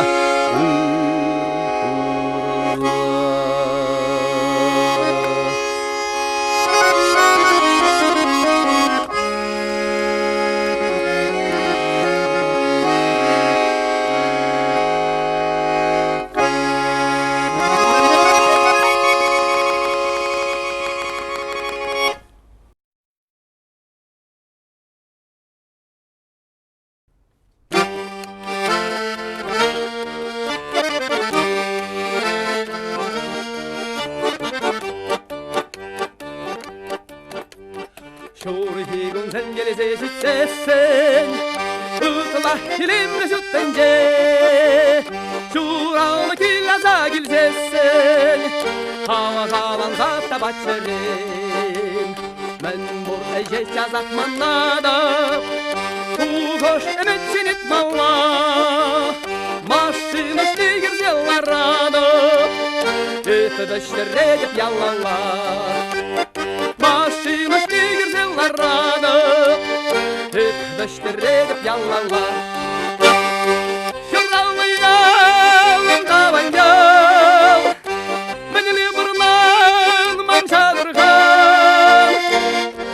Ҫурхи кунсем килсе ҫитсессӗн ытла илемлӗ ҫут тӗнче. Ҫуралнӑ кил аса килсессӗн хавхаланса тапать чӗрем. Мӗн пур ӗҫе часах манатӑп, шухӑш ӗмӗт ҫӗнет малла. Машина ҫне ларатӑп, эп вӗҫтеретӗп ялалла. Машина ҫне кӗрсе ларатӑп, эп вӗҫтеретӗп ялалла. Ҫуралнӑ ялӑм тӑван ял, мӗнле вырман ман чатӑрхан.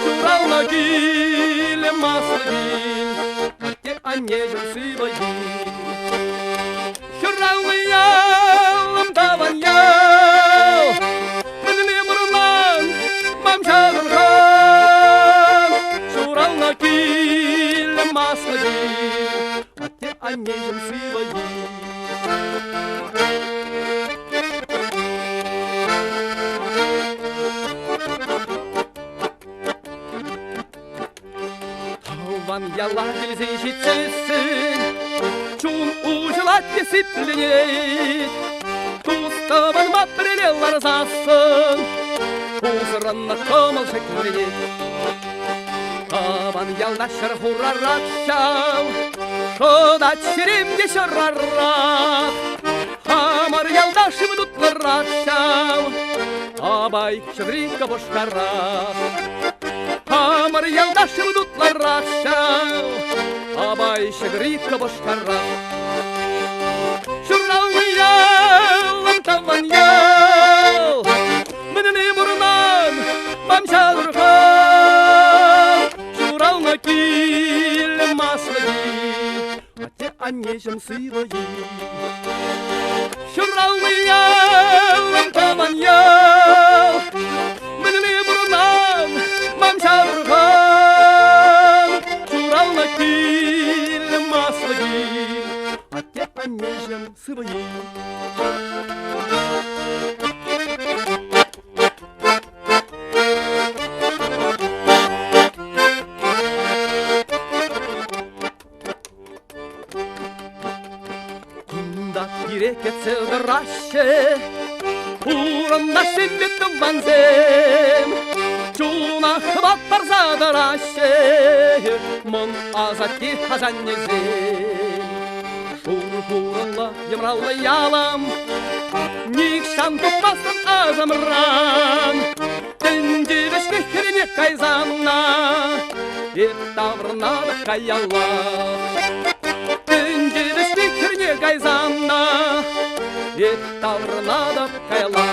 Ҫуралнӑ килӗм аслӑ кил, атте-аннеҫӗм сывӑ кил. Ҫуралнӑ ялӑм тӑван ял, мӗнле вырман ман чатӑрхан. Ҫуралнӑ килӗм аслӑ кил, атте-аннеҫӗм сывӑ кил. Тӑван яла килсе ҫитсессӗн чун уҫӑлать те сипленет. Тус-тӑванпа пӗрле ларсассӑн пусӑрӑннӑ кӑмӑл ҫӗкленет. Тӑван ялта ҫӗр хурарах ҫав, шӑтать ҫерем те ҫӑрарах. Хамӑр ялта шыв тутлӑрах ҫав, апай ҫӑкри кӑпӑшкарах. Хамӑр ялта шыв тутлӑрах ҫав, апай ҫӑкри кӑпӑшкарах. Ҫуралнӑ ялӑм тӑван ял, мӗнле пурӑнан ман ҫавӑрхан. Ҫуралнӑ килӗм аслӑ кил, Атте-аннеҫӗм сывӑ-и? Ҫуралнӑ ялӑм тӑван ял, мӗнле пурӑнан ман ҫавӑрхан. Ҫуралнӑ килӗм аслӑ кил, атте-аннеҫӗм сывӑ-и? Кунта пире кӗтсе тӑраҫҫӗ, пурӑнаҫҫӗ тӑвансем. Чуна хӑват парса тӑраҫҫӗ мӑн асатте асаннесем. Шур хурӑнлӑ йӑмраллӑ ялӑм, Нихҫан тухмастӑн асӑмран. Тӗнче вӗҫне хӗрне кайсан эп таврӑнатӑп каялла. Тӗнче вӗҫне хӗрне кайсан эп таврӑнатӑп каялла.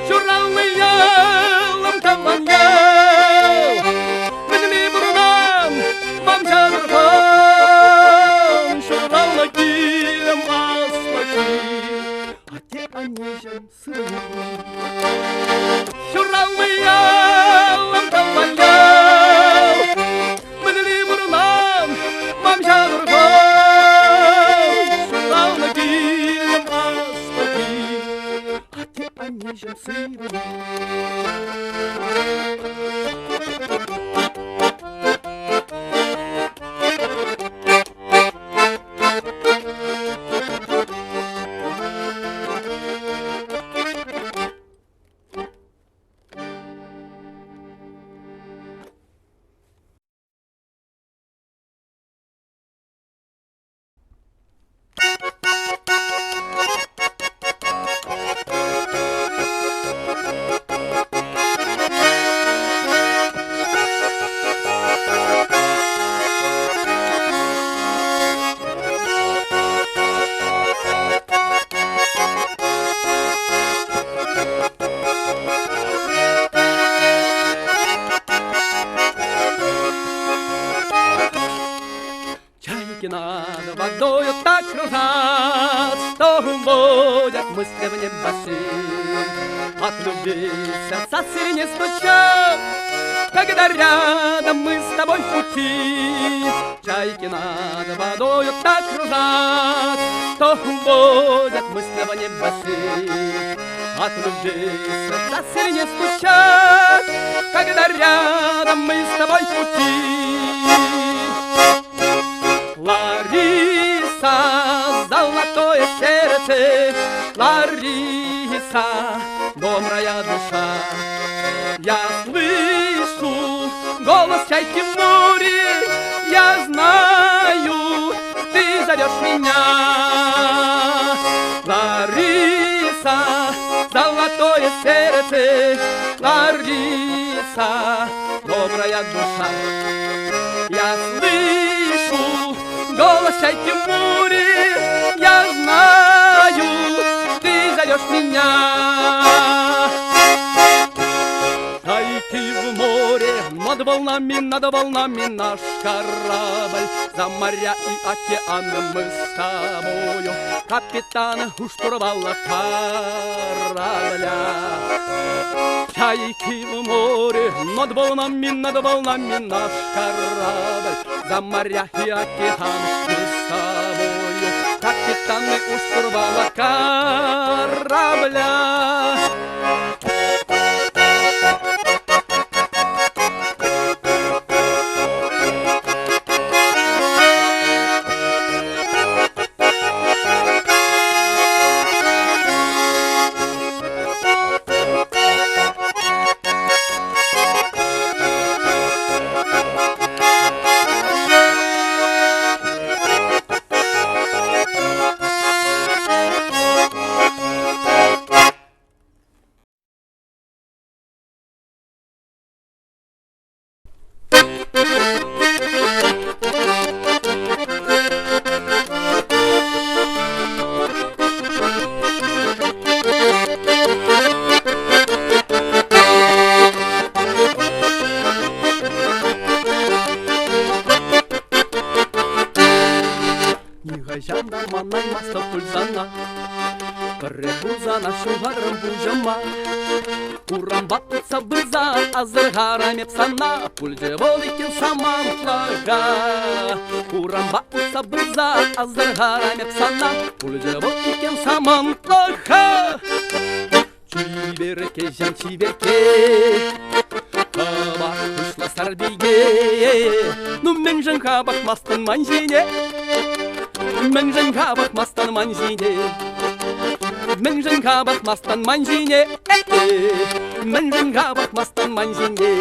Ҫуралнӑ ялӑм тӑван ял, мӗнле пурӑнан ман ҫархан. Ҫуралнӑ килӗм аслӑ кил, атте-аннеҫӗм сывӑ. Ҫуралнӑ ялӑм тӑван ял, мӗнле пурӑнан ман ҫархан. Ҫуралнӑ килӗм аслӑ кил, атте-аннеҫӗм сывӑ. Чайки над водою так кружат, что уводят мысли в небо От любви сердца сильнее стучат, когда рядом мы с тобой в пути. Чайки над водою так кружат, что уводят мысли в небо От любви сердца сильнее стучат, когда рядом мы с тобой в пути. Лариса, золотое сердце, Лариса, добрая душа. Я слышу голос чайки в море, я знаю, ты зовешь меня. Лариса, золотое сердце, Лариса, добрая душа. Я слышу голос чайки в море, я знаю, ты зовешь меня. Чайки в море, над волнами наш корабль. За моря и океаны мы с тобою, капитан у штурвала корабля. Чайки в море, над волнами наш корабль. За моря и океан мы с тобою, капитаны у штурвала корабля. Нихӑҫан та манаймастӑп пуль сана. Пӗрре курсанах ҫухатрӑм пуҫӑма. Урампа утса пырса асӑрхарӑм эп сана. Пулчӗ вӑл иккен самантлӑха. Урампа утса пырса асӑрхарӑм эп сана. Пулчӗ вӑл иккен самантлӑха. Чиперкке, ҫав чиперкке, Кӑвак куҫлӑ сарпике. Ну мӗншӗн-ха пӑхмастӑн ман ҫине? Мӗншӗн-ха пӑхмастӑн ман ҫине? Мӗншӗн-ха пӑхмастӑн ман ҫине? Мӗншӗн-ха пӑхмастӑн ман ҫине?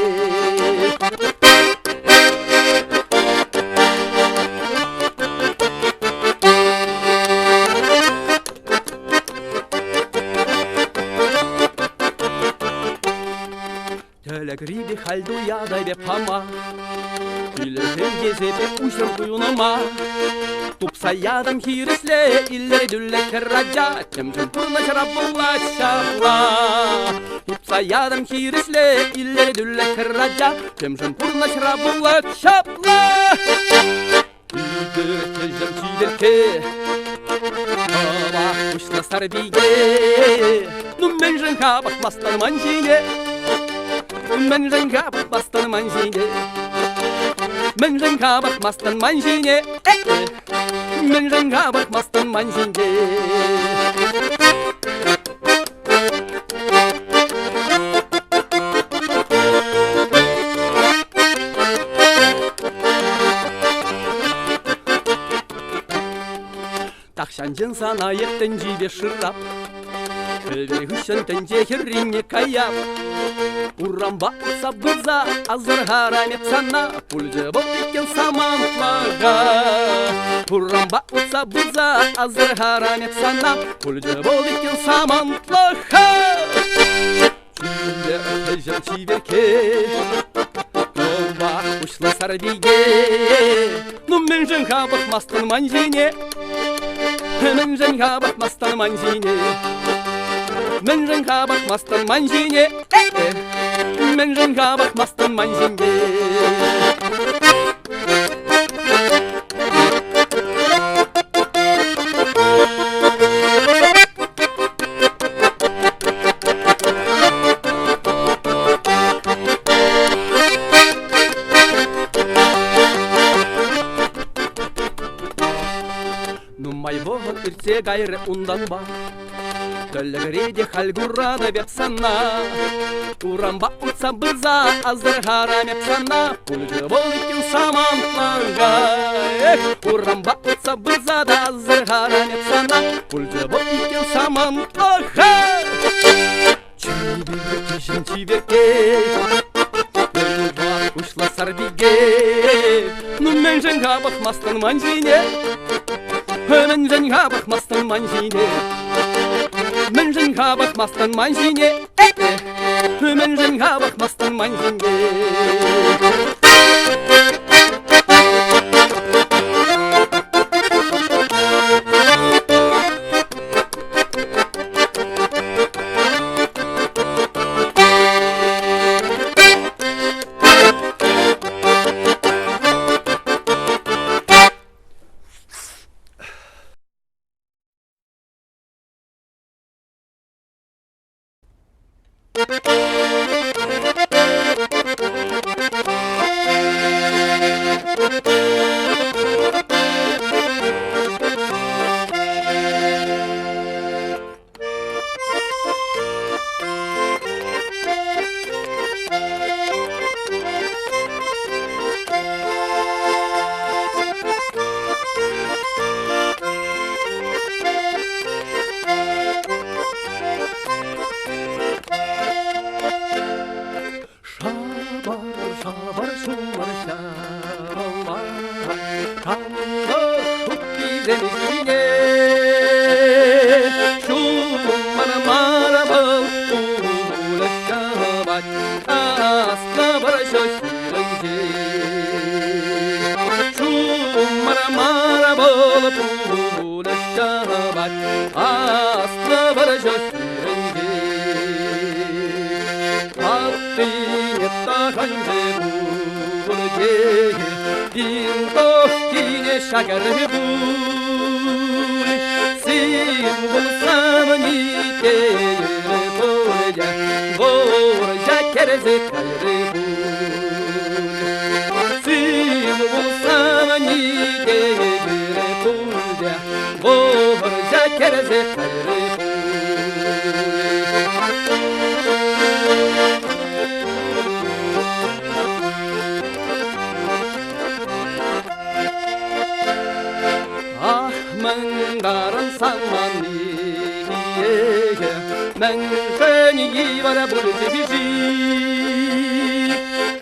Тӗлӗкри пек халь туятӑп эп хама. Килӗшен тесе пек уҫӑр туйӑнӑма. Тупса ятӑм хирӗҫле илӗртӳллӗ хӗрача. Темшӗн пурнӑҫра пулать ҫапла. Тупса ятӑм хирӗҫле илӗртӳллӗ хӗрача. Темшӗн пурнӑҫра пулать ҫапла. Питӗ кӗҫӗр чиперкке, Кӑвак куҫлӑ сарпике. Ну мӗншӗн-ха пӑхмастӑн ман ҫине? Мӗншӗн-ха пӑхмастӑн ман ҫине? Мӗншӗн-ха пӑхмастӑн ман ҫине? Мӗншӗн-ха пӑхмастӑн ман ҫине? Тахҫанчен сана эп тӗнчипе шырап, Пӗлтӗр хыҫҫӑн тӗнче хӗррине каяп. Урампа утса пырса асӑрхарам эп сана, Пулчӗ вӑл иккен самантлӑха. Урампа утса пырса асӑрхарам эп сана, Пулчӗ вӑл иккен самантлӑха. Чирлӗ хӗҫӗм чиперкке, Кӑвак куҫлӑ сарпике. Ну мӗншӗн-ха пӑхмастӑн ман ҫине? Мӗншӗн-ха пӑхмастӑн ман ҫине? Мӗншӗн-ха пӑхмастӑн ман ҫине? Мӗншӗн-ха пӑхмастӑн ман ҫине? Нумай вӑхӑт иртсе кайрӗ унтанпа. Тӗлӗкре те халь куратӑп эп сана. Урампа утса пырса асӑрхарам эп сана. Пулчӗ вӑл иккен самантлӑха. Эх, урампа утса пырса та асӑрхарам эп сана. Пулчӗ вӑл иккен самантлӑха. Чиперкке, кӗҫӗн чиперкке, Пӗр куҫлӑ сарпике. Ну мӗншӗн-ха пӑхмастӑн ман ҫине? Мӗншӗн-ха пӑхмастӑн ман ҫине? Мӗншӗн-ха пӑхмастӑн ман ҫине? Мӗншӗн-ха пӑхмастӑн ман ҫине? Шапар, шапар, ҫумӑр ҫапӑлма, Танлӑ хупписем ҫине. Ҫумӑр мар вӑл улӑх ҫапать, Аслӑ вӑрҫӑ хирӗнче. Ҫумӑр мар вӑл пулӑх ҫапать, Аслӑ вӑрҫӑ хирӗнче. Аттине тахӑнчӗ пурте, Винтовкине ҫакӑр пуль. Символ савни терӗ пурте, Вӑрҫа кӗрсе кайрӗ пуль. Символ савни терӗ пурте, Вӑрҫа кӗрсе кайрӗ пуль. Ах, мӗн самани, мӗншӗн йывӑр пулчӗ-ши?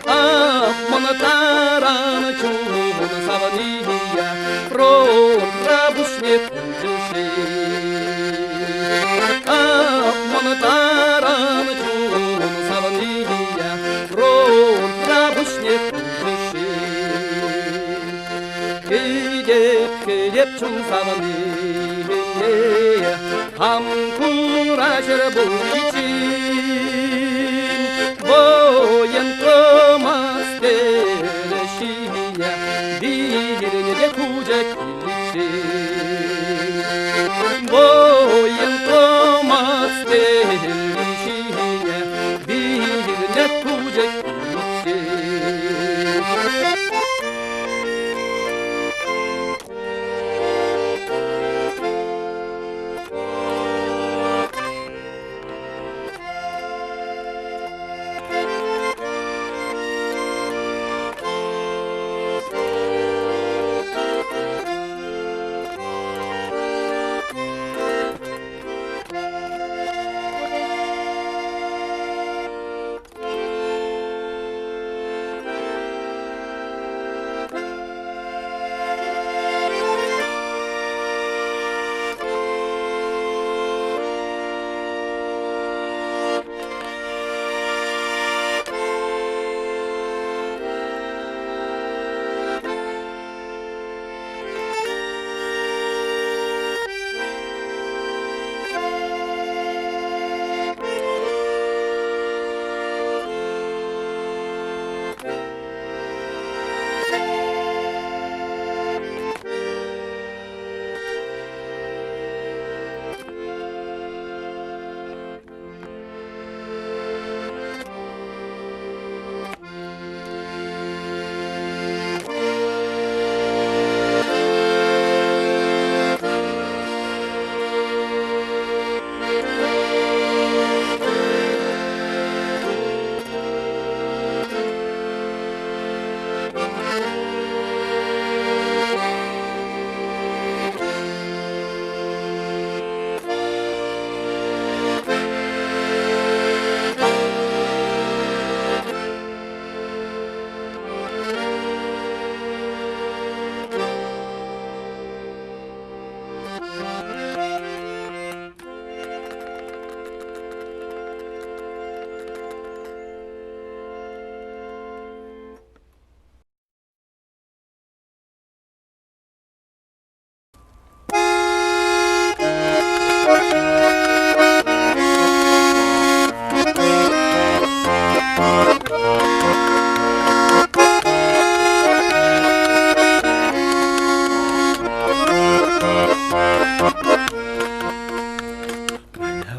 Ах, мӑнтаран чун савнийӗ фронтра пуҫне хучӗ-ши? Ах, мӑнтаран чун савнийӗ. Кӗтеп, кӗтеп чун савнине, Хам кура ҫӗр пуличчен. Военкомат стелӗ ҫине Вилнӗ те хучӗ киличчен. Военкомат стелӗ ҫине Вилнӗ хучӗ киличчен.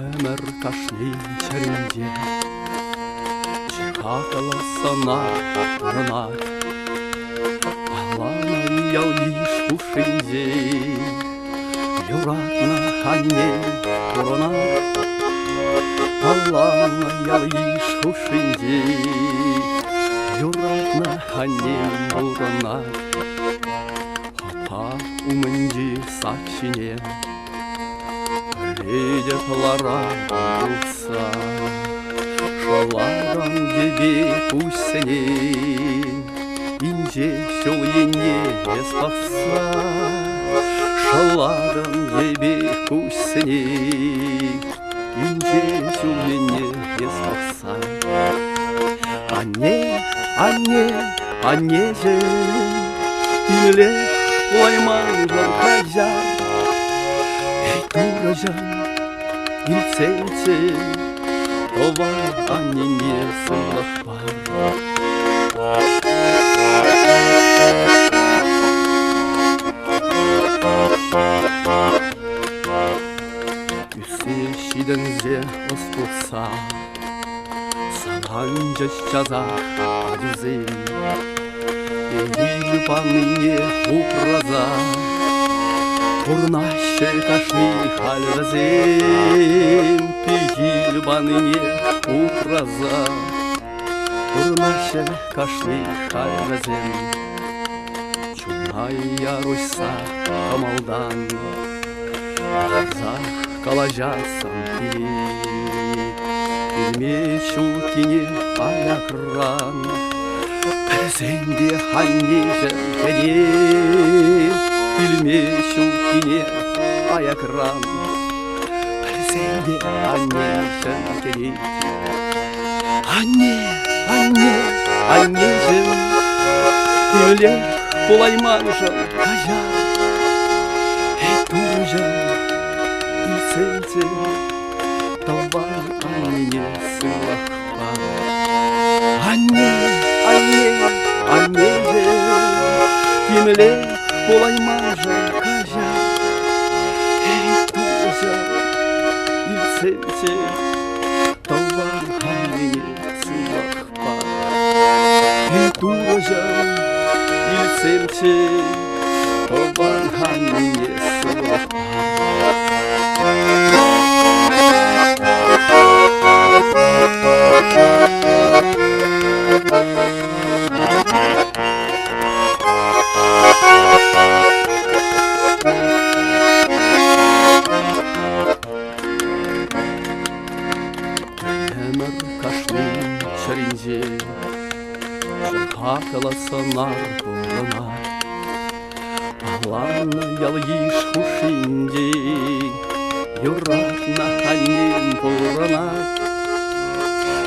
Ӗмӗр кашни чӗринче чи хаклӑ сӑнар пурӑнать. Палланӑ ял-йыш хушшинче юратнӑ анне пурӑнать. Палланӑ ял-йыш хушшинче юратнӑ анне пурӑнать. Хапха умӗнчи сак ҫине Пӗлетӗп ларан тухса, Шӑлакан йӗпе куҫсене Инҫе ҫул енне эс пӑхса. Шӑлакан йӗпе куҫсене Инҫе ҫул енне эс пӑхса. Анне, анне, аннеҫӗм, Тимлех пулайманшӑн каҫар. Эй, Турӑҫӑм, илтсенччӗ, Тӑван аннене сывлӑх пар. Ӳссе ҫитӗнсе ӑс пухса Саланчӗҫ часах ачусем. Пехил панине упраса Пурӑнаҫҫӗ кашни халь вӗсем. Пехил панине упраса Пурӑнаҫҫӗ кашни халь вӗсем. Чуна яруҫса кӑмӑлтан Ларсах калаҫассӑм килет. Илме ҫуккине аякран Пӗлсен те аннеҫӗм кӗтет. Илме ҫуккине аякран Пӗлсен те аннеҫӗм кӗтет. Анне, анне, аннеҫӗм, Тимлех пулайманшӑн каҫар. Эй, Турӑҫӑм, илсемччӗ тӑван аннене сывлӑх пар. Анне, анне, аннеҫӗм, темле пулайманшӑн каҫар. Эй, Турӑҫӑм, илсемччӗ тӑван аннене сывлӑх пар. Эй, Турӑҫӑм, илсемччӗ тӑван аннене сывлӑх пар. Ӗмӗр кашни чӗринче хаклӑ сӑнар пурӑнать. Палланӑ ял-йыш хушшинче юратнӑ аннем пурӑнать.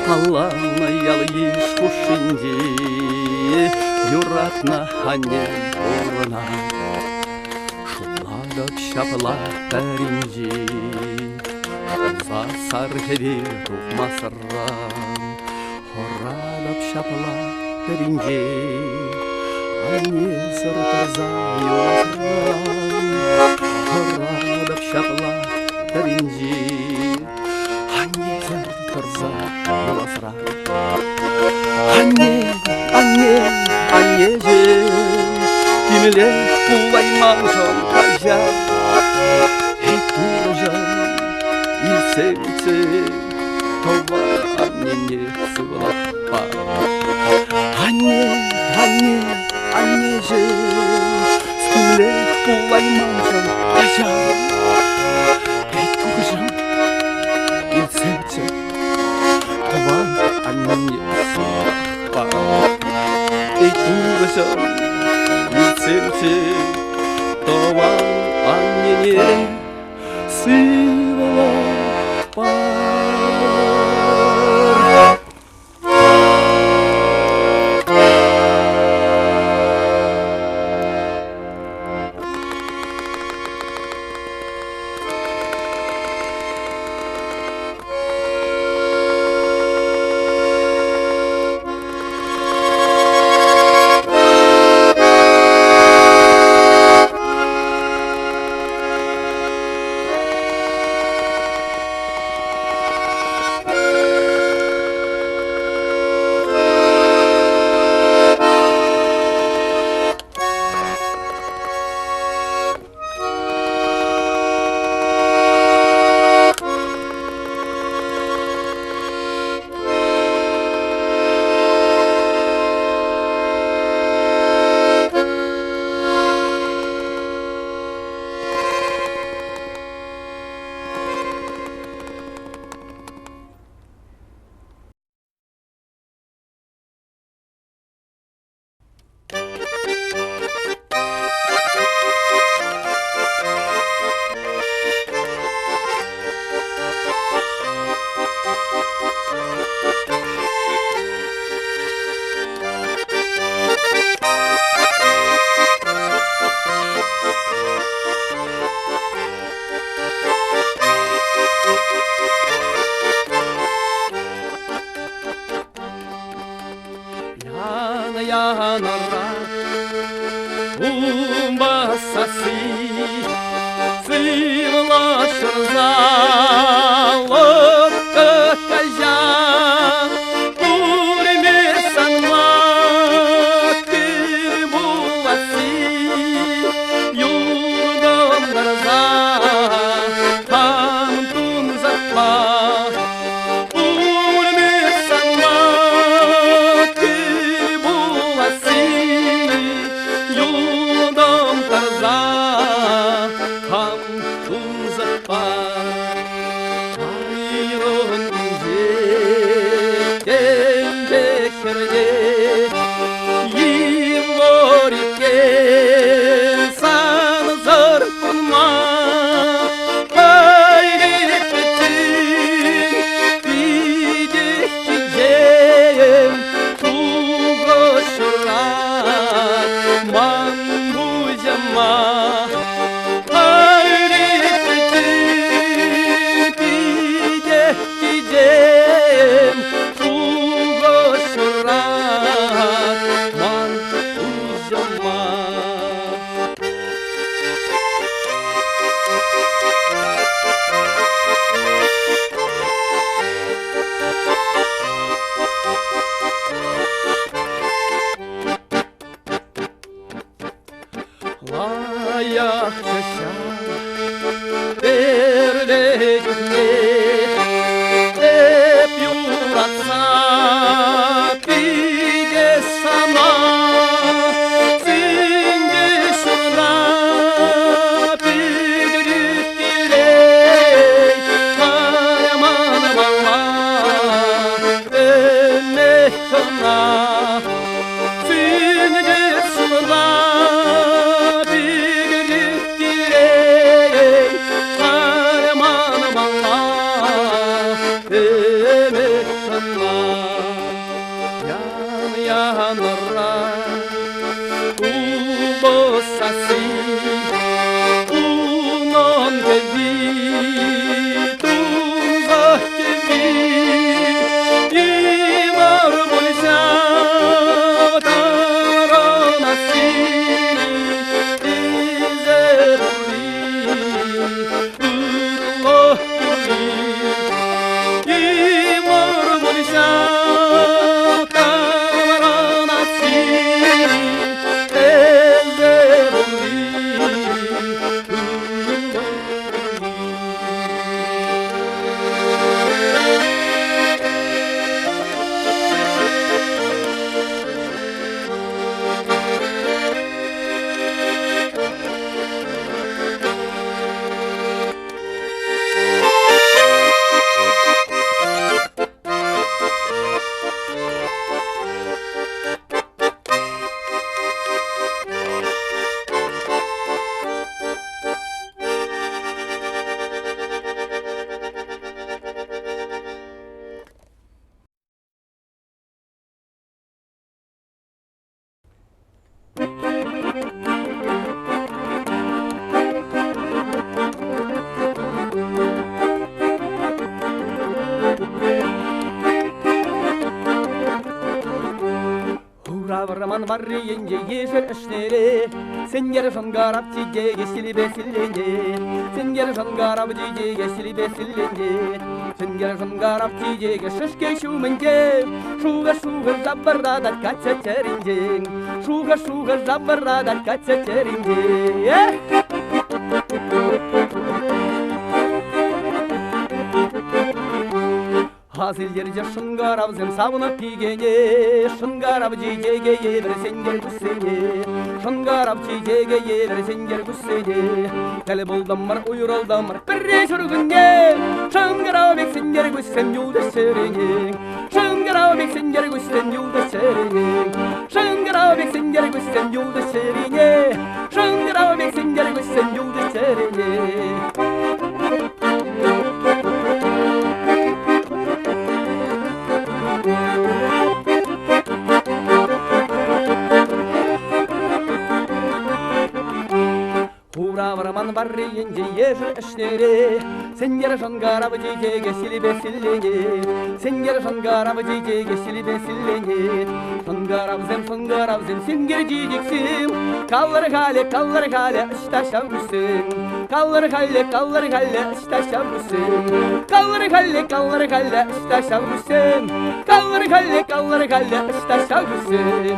Палланӑ ял-йыш хушшинче юратнӑ аннем пурӑнать. Шутлатӑп ҫапла пӗринчен, шӑлса сар хӗвел тухмасран. Хӑратӑп ҫапла пӗринчен, аннесӗр тӑрса юласран. Хӑратӑп ҫапла пӗринчен, аннесӗр тӑрса юласран. Анне, анне, аннеҫӗм, темле пулайманшӑн каҫар. Эй, Турӑҫӑм, илсемччӗ тӑван аннене сывлӑх пар. Анне, анне, аннеҫӗм, темлех пулайманшӑн каҫар. Эй, Турӑҫӑм, илсемччӗ тӑван аннене сывлӑх пар. Эй, Турӑҫӑм, илсемччӗ тӑван аннене сывлӑх пар. уҫӑма. Питӗ кичем шухӑш шырать ман пуҫӑма. Лайӑхчӗ ҫав пӗрле чухне эп юратса питӗ сана сӳнчӗ ҫурта пӳртӳрен кайман ӗмӗт кӑна. Сӳнчӗ ҫурта пӳртӳрен кайман ӗмӗт кӑна. Ян янӑра купӑс сасси, унӑн кӗвви тунсӑх кӗвви, йывӑр пуль ҫав тӑрӑнасси, илсе пурри, ырлӑх пурри. Йывӑр пуль ҫав таврӑнасси, илсе пурри, ырлӑх пурри. Хура вӑрман варрийӗнче ешӗл ӗшнере Сенкер шӑнкӑрав чечекӗ ҫилпе силленет. Сенкер шӑнкӑрав чечекӗ ҫилпе силленет. Сенкер шӑнкӑрав чечекӗ шӗшкӗ ҫумӗнче Шухӑш-шухӑш шапӑртатать каччӑ чӗринчен. Шухӑш-шухӑш шапӑртатать каччӑ чӗринчен. Ас илтерчӗ шӑнкӑравсем савнӑ пикене, Шӑнкӑрав чечекӗ евӗр сенкер куҫсене, Шӑнкӑрав чечекӗ евӗр сенкер куҫсене. Тӗл пултӑмӑр, уйрӑлтӑмӑр пӗрре ҫуркунне, Шӑнкӑрав пек сенкер куҫсем юлчӗҫ чӗрене. Шӑнкӑрав пек сенкер куҫсем юлчӗҫ чӗрене. Шӑнкӑрав пек сенкер куҫсем юлчӗҫ чӗрене. Шӑнкӑрав пек сенкер куҫсем юлчӗҫ чӗрене. Хура вӑрман варрийӗнче ешӗл ӗшнере Сенкер шӑнкӑрав чечекӗ ҫилпе силленет. Сенкер шӑнкӑрав чечекӗ ҫилпе силленет. Шӑнкӑравсем, шӑнкӑравсем, сенкер чечексем, Калӑр халӗ, калӑр халӗ, ӑҫта ҫав куҫсем? Калӑр халӗ, калӑр халӗ, ӑҫта ҫав куҫсем? Калӑр халӗ, калӑр халӗ, ӑҫта ҫав куҫсем? Калӑр халӗ, калӑр халӗ, ӑҫта ҫав куҫсем?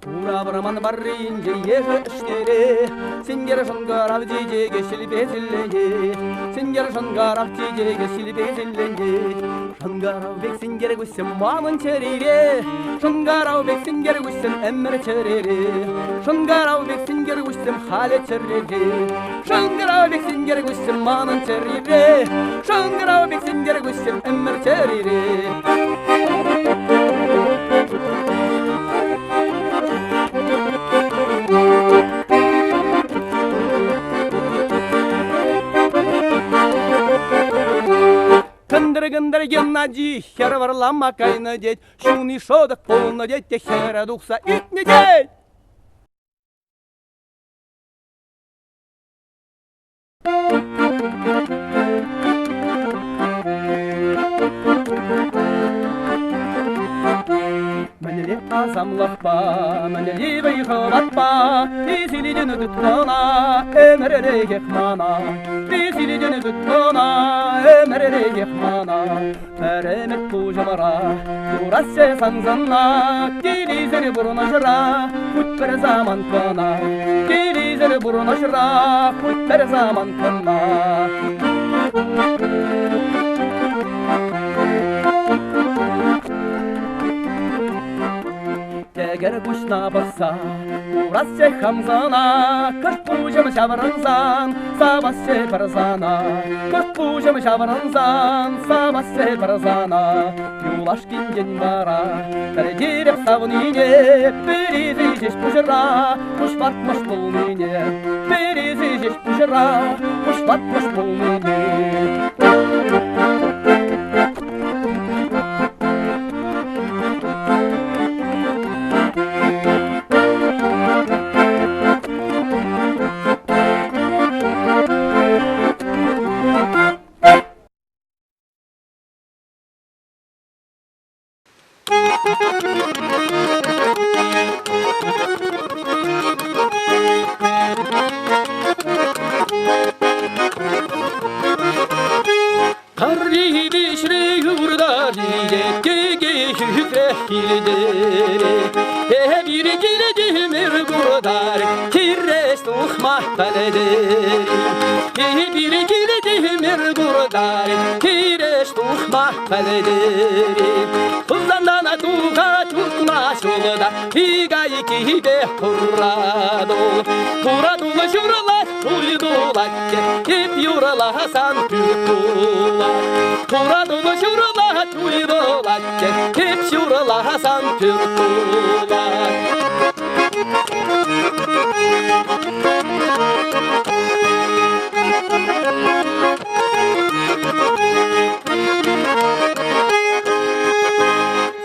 Хура вӑрман варринче ешӗл ӗшнере Сенкер шӑнкӑрав чечекӗ ҫилпе силленет. Сенкер шӑнкӑрав чечекӗ ҫилпе силленет. Шӑнкӑрав пек сенкер куҫсем манӑн чӗрере, Шӑнкӑрав пек сенкер куҫсем ӗмӗр чӗрере. Шӑнкӑрав пек сенкер куҫсем халӗ чӗрере. Шӑнкӑрав пек сенкер куҫсем манӑн чӗрере. Шӑнкӑрав пек сенкер куҫсем ӗмӗр чӗрере. Кӑнтӑр-кӑнтӑр Геннадий хӗр вӑрлама кайнӑ тет, ҫуни шӑтӑк пулнӑ тет те хӗрӗ тухса ӳкнӗ тет. Мӗнле асамлӑхпа, мӗнле вӑй-хӑватпа Веселитӗн тыткӑна ӗмӗрлӗхех мана, Веселитӗн тыткӑна ӗмӗрлӗхех мана. Пӗр ӗмӗт пуҫӑмра курасчӗ сан сӑнна, Телейсӗр пурнӑҫра хуть пӗр самант кӑна, Телейсӗр пурнӑҫра хуть пӗр самант кӑна. Тӗкӗр куҫна пӑхса курасчӗ хам сана, Кӑшт пуҫӑм ҫаврӑнсан савасчӗ пӗр сана. Кӑшт пуҫӑм ҫаврӑнсан савасчӗ пӗр сана. Юлашкинчен вара пӗлтереп савнине, Пӗрисӗ ҫеҫ пуҫра пуҫ ватмӑш пулнине, Пӗрисӗ ҫеҫ пуҫра пуҫ ватмӑш пулнине. Эпир килтӗмӗр куртар, хирӗҫ тухма пӗлтер. Эпир килтӗмӗр куртар, хирӗҫ тухма пӗлтер. Хусантан тухать утма ҫулта, икайкипе хуратул. Хуратул ҫурӑлать, туй тулать те, эп юрласан пӳрт тулать. Хуратул ҫурӑлать, туй тулать те, эп ҫурӑласан пӳрт тулать.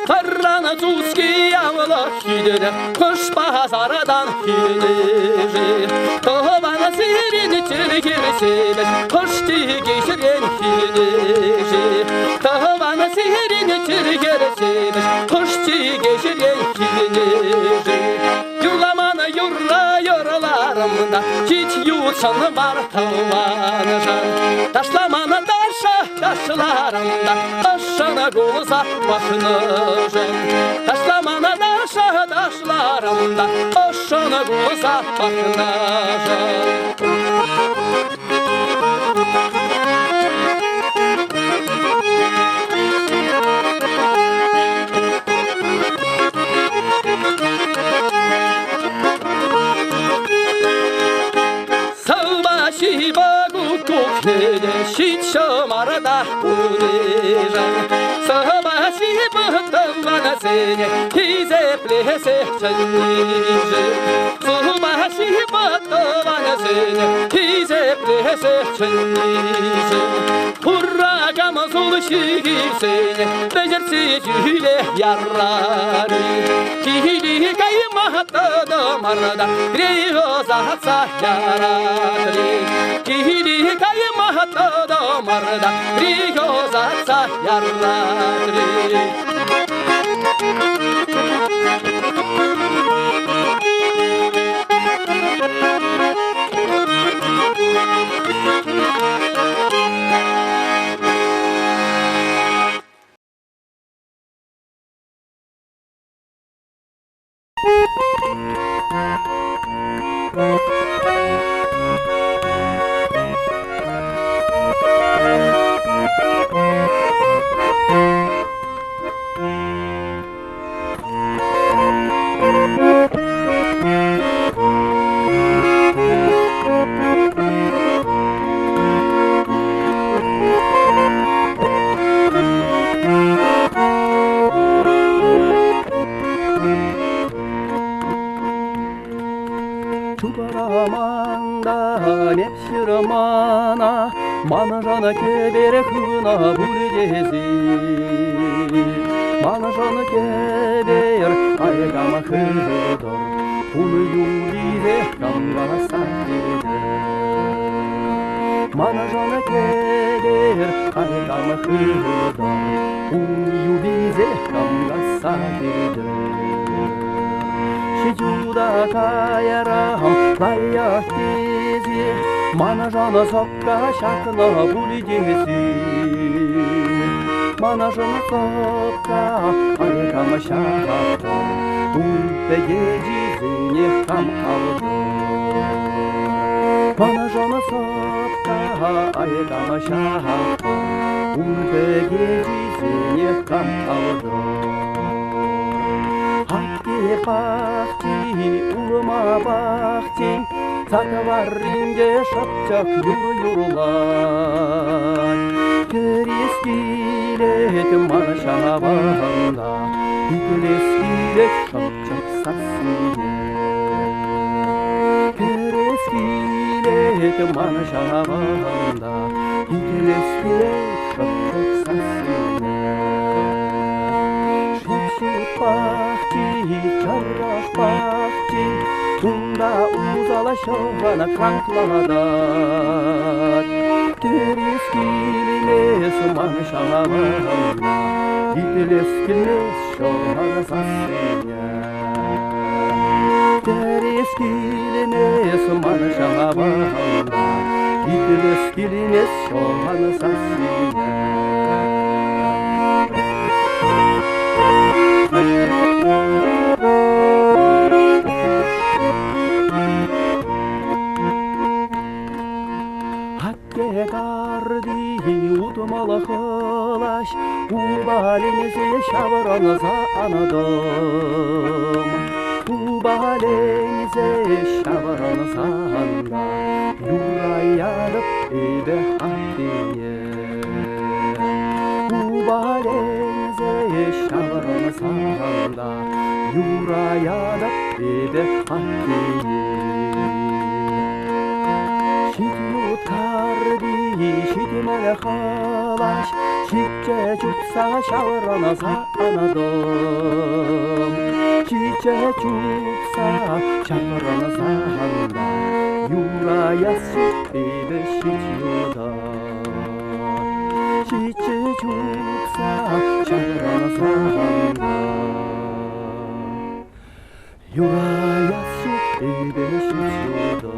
Французский явлах хидер, Кӑш пасартан хилнӗ-ши? Тӑван сирӗн чӗлхе Кӑш тикӗҫрен хилнӗ-ши? Тӑван сирӗн чӗлхе Кӑш тикӗҫрен хилнӗ-ши? Юрламан юрра юрларӑм та, Ҫич ютшӑн мар тӑваншӑн. Ташламан таша ташларӑм та, Ӑшшӑн кулса пӑхнӑшӑн. Ташламан таша ташларӑм та, Ӑшшӑн кулса пӑхнӑшӑн. Сӑваҫипа ҫич ҫӑмарта пулнишӗн, Сӑваҫипа тӑвансене хисеплесе чӗннишӗн, Сӑваҫипа тӑвансене хисеплесе чӗннишӗн. Куракам сул ҫисене вӗҫертсе ҫӳле ярар-и. Кили кайма тӑтӑмӑр та ӑсатса ярар-и. Кили кайма тӑтӑмӑр та ӑсатса ярар-и. мана, Маншӑн кӗпер хывнӑ пуль тесе. Маншӑн кӗпер айкам хывтӑр, Ун юррипе кам каласа тетӗр. Маншӑн кӗпер айкам хывтӑр, Ун юррипе кам каласа тетӗр. Ҫичуда каярах лайӑх тесе, Маншӑн сӑпка ҫакнӑ пуль тесе. Маншӑн сӑпка кам ҫаптӑр, Ун пӗкечисене кам автӑр. Маншӑн сӑпка кам ҫаптӑр, Ун пӗкечисене кам автӑр. Атте пахчи, улма пахчи, Сад варринче шӑпчӑк юр юрлать. Кӗрес килет ман ҫавӑнта, Итлес килет шӑпчӑк сассине. Кӗрес килет ман ҫавӑнта, Итлес килет шӑпчӑк сассине. Шип-ҫут пахчи, чӑрӑш пахчи, Унта усала ҫӑвана кранклатать. Кӗрес килмес ман ҫавана, Итлес килмес ҫӑвана сассине. Кӗрес килмес ман ҫавана, Итлес килмес ҫӑвана сассине. Атте карти утмӑл хӑлаҫ, упаленсе ҫаврӑнса антӑм. Упаленсе ҫаврӑнсан та юраятӑп эпӗ аттене. Упаленсе ҫаврӑнсан та юраятӑп эпӗ аттене. Ҫитют карти, ҫитмӗл хӑлаҫ, ҫиччӗ чупса ҫаврӑнса антӑм. Ҫиччӗ чупса ҫаврӑнса та юраяс ҫук эпӗ ҫич юта. Ҫиччӗ чупса ҫаврӑнса та юраяс ҫук эпӗ ҫич юта.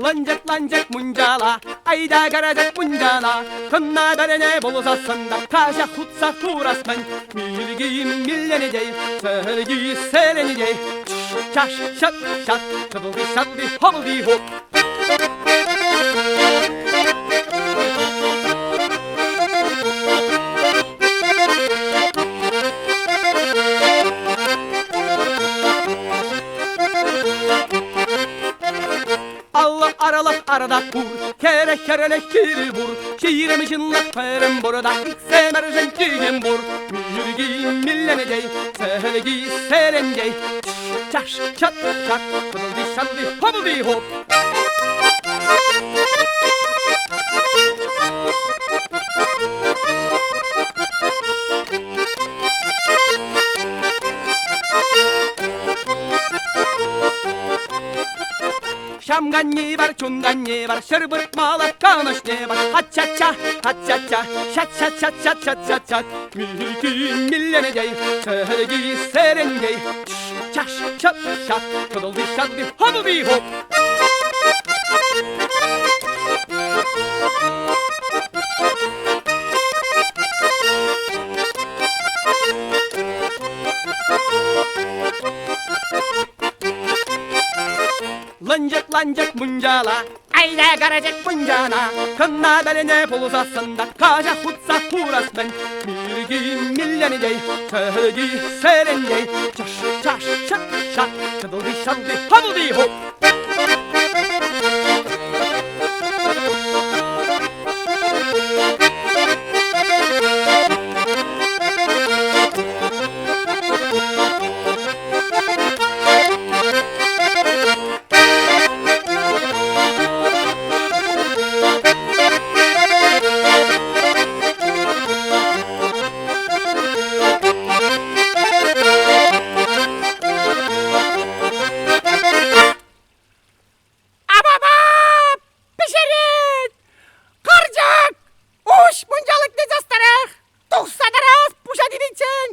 Ланчӑк-ланчӑк мунчала, айта кӗресек мунчана, кӑнна пӗрене пулсассӑн та каҫа хутса хурас-мӗн. Милки милленетей, сӗлки селенетей, чаш, ҫат, ҫат, чӑтӑлти-ҫатӑлти, хӑпӑлти-хоп. Алла аралах арада пур, хӗре хӗрелех хирӗ пур, 20 ҫынлӑх пӗрӗм пур та иксӗмӗршӗн тикӗм пур. Мирки милленетей, сӗлки селентей, чаш, чат, чат, хӑтӑлти шалти, хӑпӑлти хоп. Ачам канни бар, чун канни бар, ҫӗр выртмалӑх канӑҫне бар. Ача-ча, ача-ча, чат-чат-чат-чат-чат-чат-чат. Милки милленедей, сӗрки сӗрендей. Чаш, чат, чат, чӑтӑлти ҫатти, хӑпӑлти хоп. Лӑнчӑк-ланчӑк мунчала, айда карачӑк мунчана, кӑнна пӗлӗне пулсассӑн та каҫа хутса хурас-мӗн. Милки милленӗтей, сӗрки сӗрентей, чаш-чаш, чак-чак, чӑтӑлти-ҫалти, хӑпӑлти-хоп! Апапа! Пӗҫерет! Карчӑк! Уҫ мунчалӑкне частарах! Тухса тарас пуҫа тивиччен!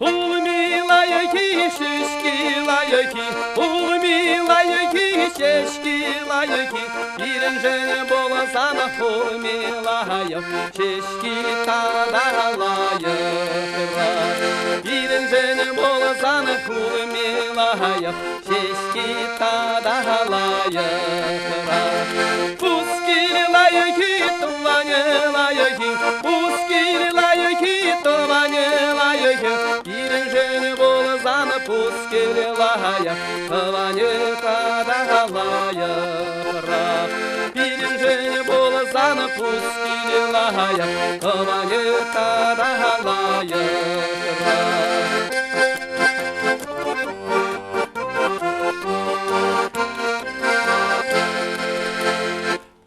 Улми лайӑххи, ҫеҫки лайӑххи, улми лайӑххи, ҫеҫки лайӑххи, пирӗншӗн пулсан улми лайӑх, ҫеҫки тата лайӑхрах. Пирӗншӗн пулсан улми лайӑх, ҫеҫки тата лайӑхрах. Пускил лайӑххи, тӑванӗ лайӑххи, пускил лайӑххи, тӑванӗ лайӑххи, пирӗншӗн пулсан пускил лайӑх, тӑванӗ тата лайӑхрах. Пирӗншӗн пулсан пускил лайӑх, тӑванӗ тата лайӑхрах.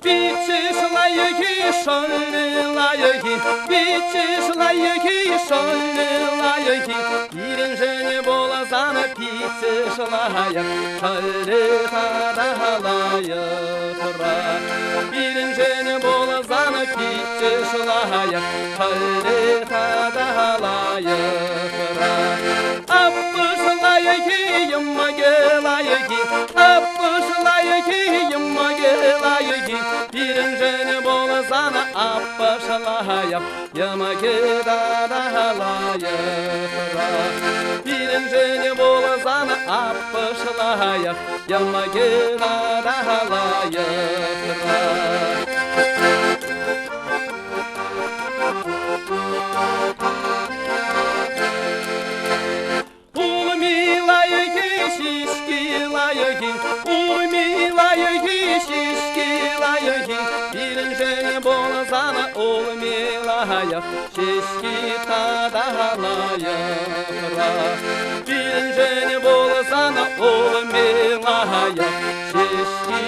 Пиччӗш лайӑххи, шӑллӗ лайӑххи, пиччӗш лайӑххи, шӑллӗ лайӑххи, пирӗншӗн пулсан пиччӗш лайӑх, шӑллӗ тата лайӑхрах. Пирӗншӗн пулсан пиччӗш лайӑх, шӑллӗ тата лайӑхрах. Аппӑш лайӑххи, йӑмӑкӗ лайӑххи, аппӑш лайӑххи, йӑмӑкӗ лайӑххи, пирӗншӗн пулсан аппӑш лайӑх, йӑмӑкӗ тата лайӑхрах. Пирӗншӗн пулсан аппӑш лайӑх, йӑмӑкӗ тата лайӑхрах. Улми лайӑххи, ҫеҫки лайӑххи, улми лайӑххи, ҫеҫки лайӑххи, пирӗншӗн пулсан улми лайӑх, ҫеҫки тата лайӑхрах. Пирӗншӗн пулсан улми лайӑх, ҫеҫки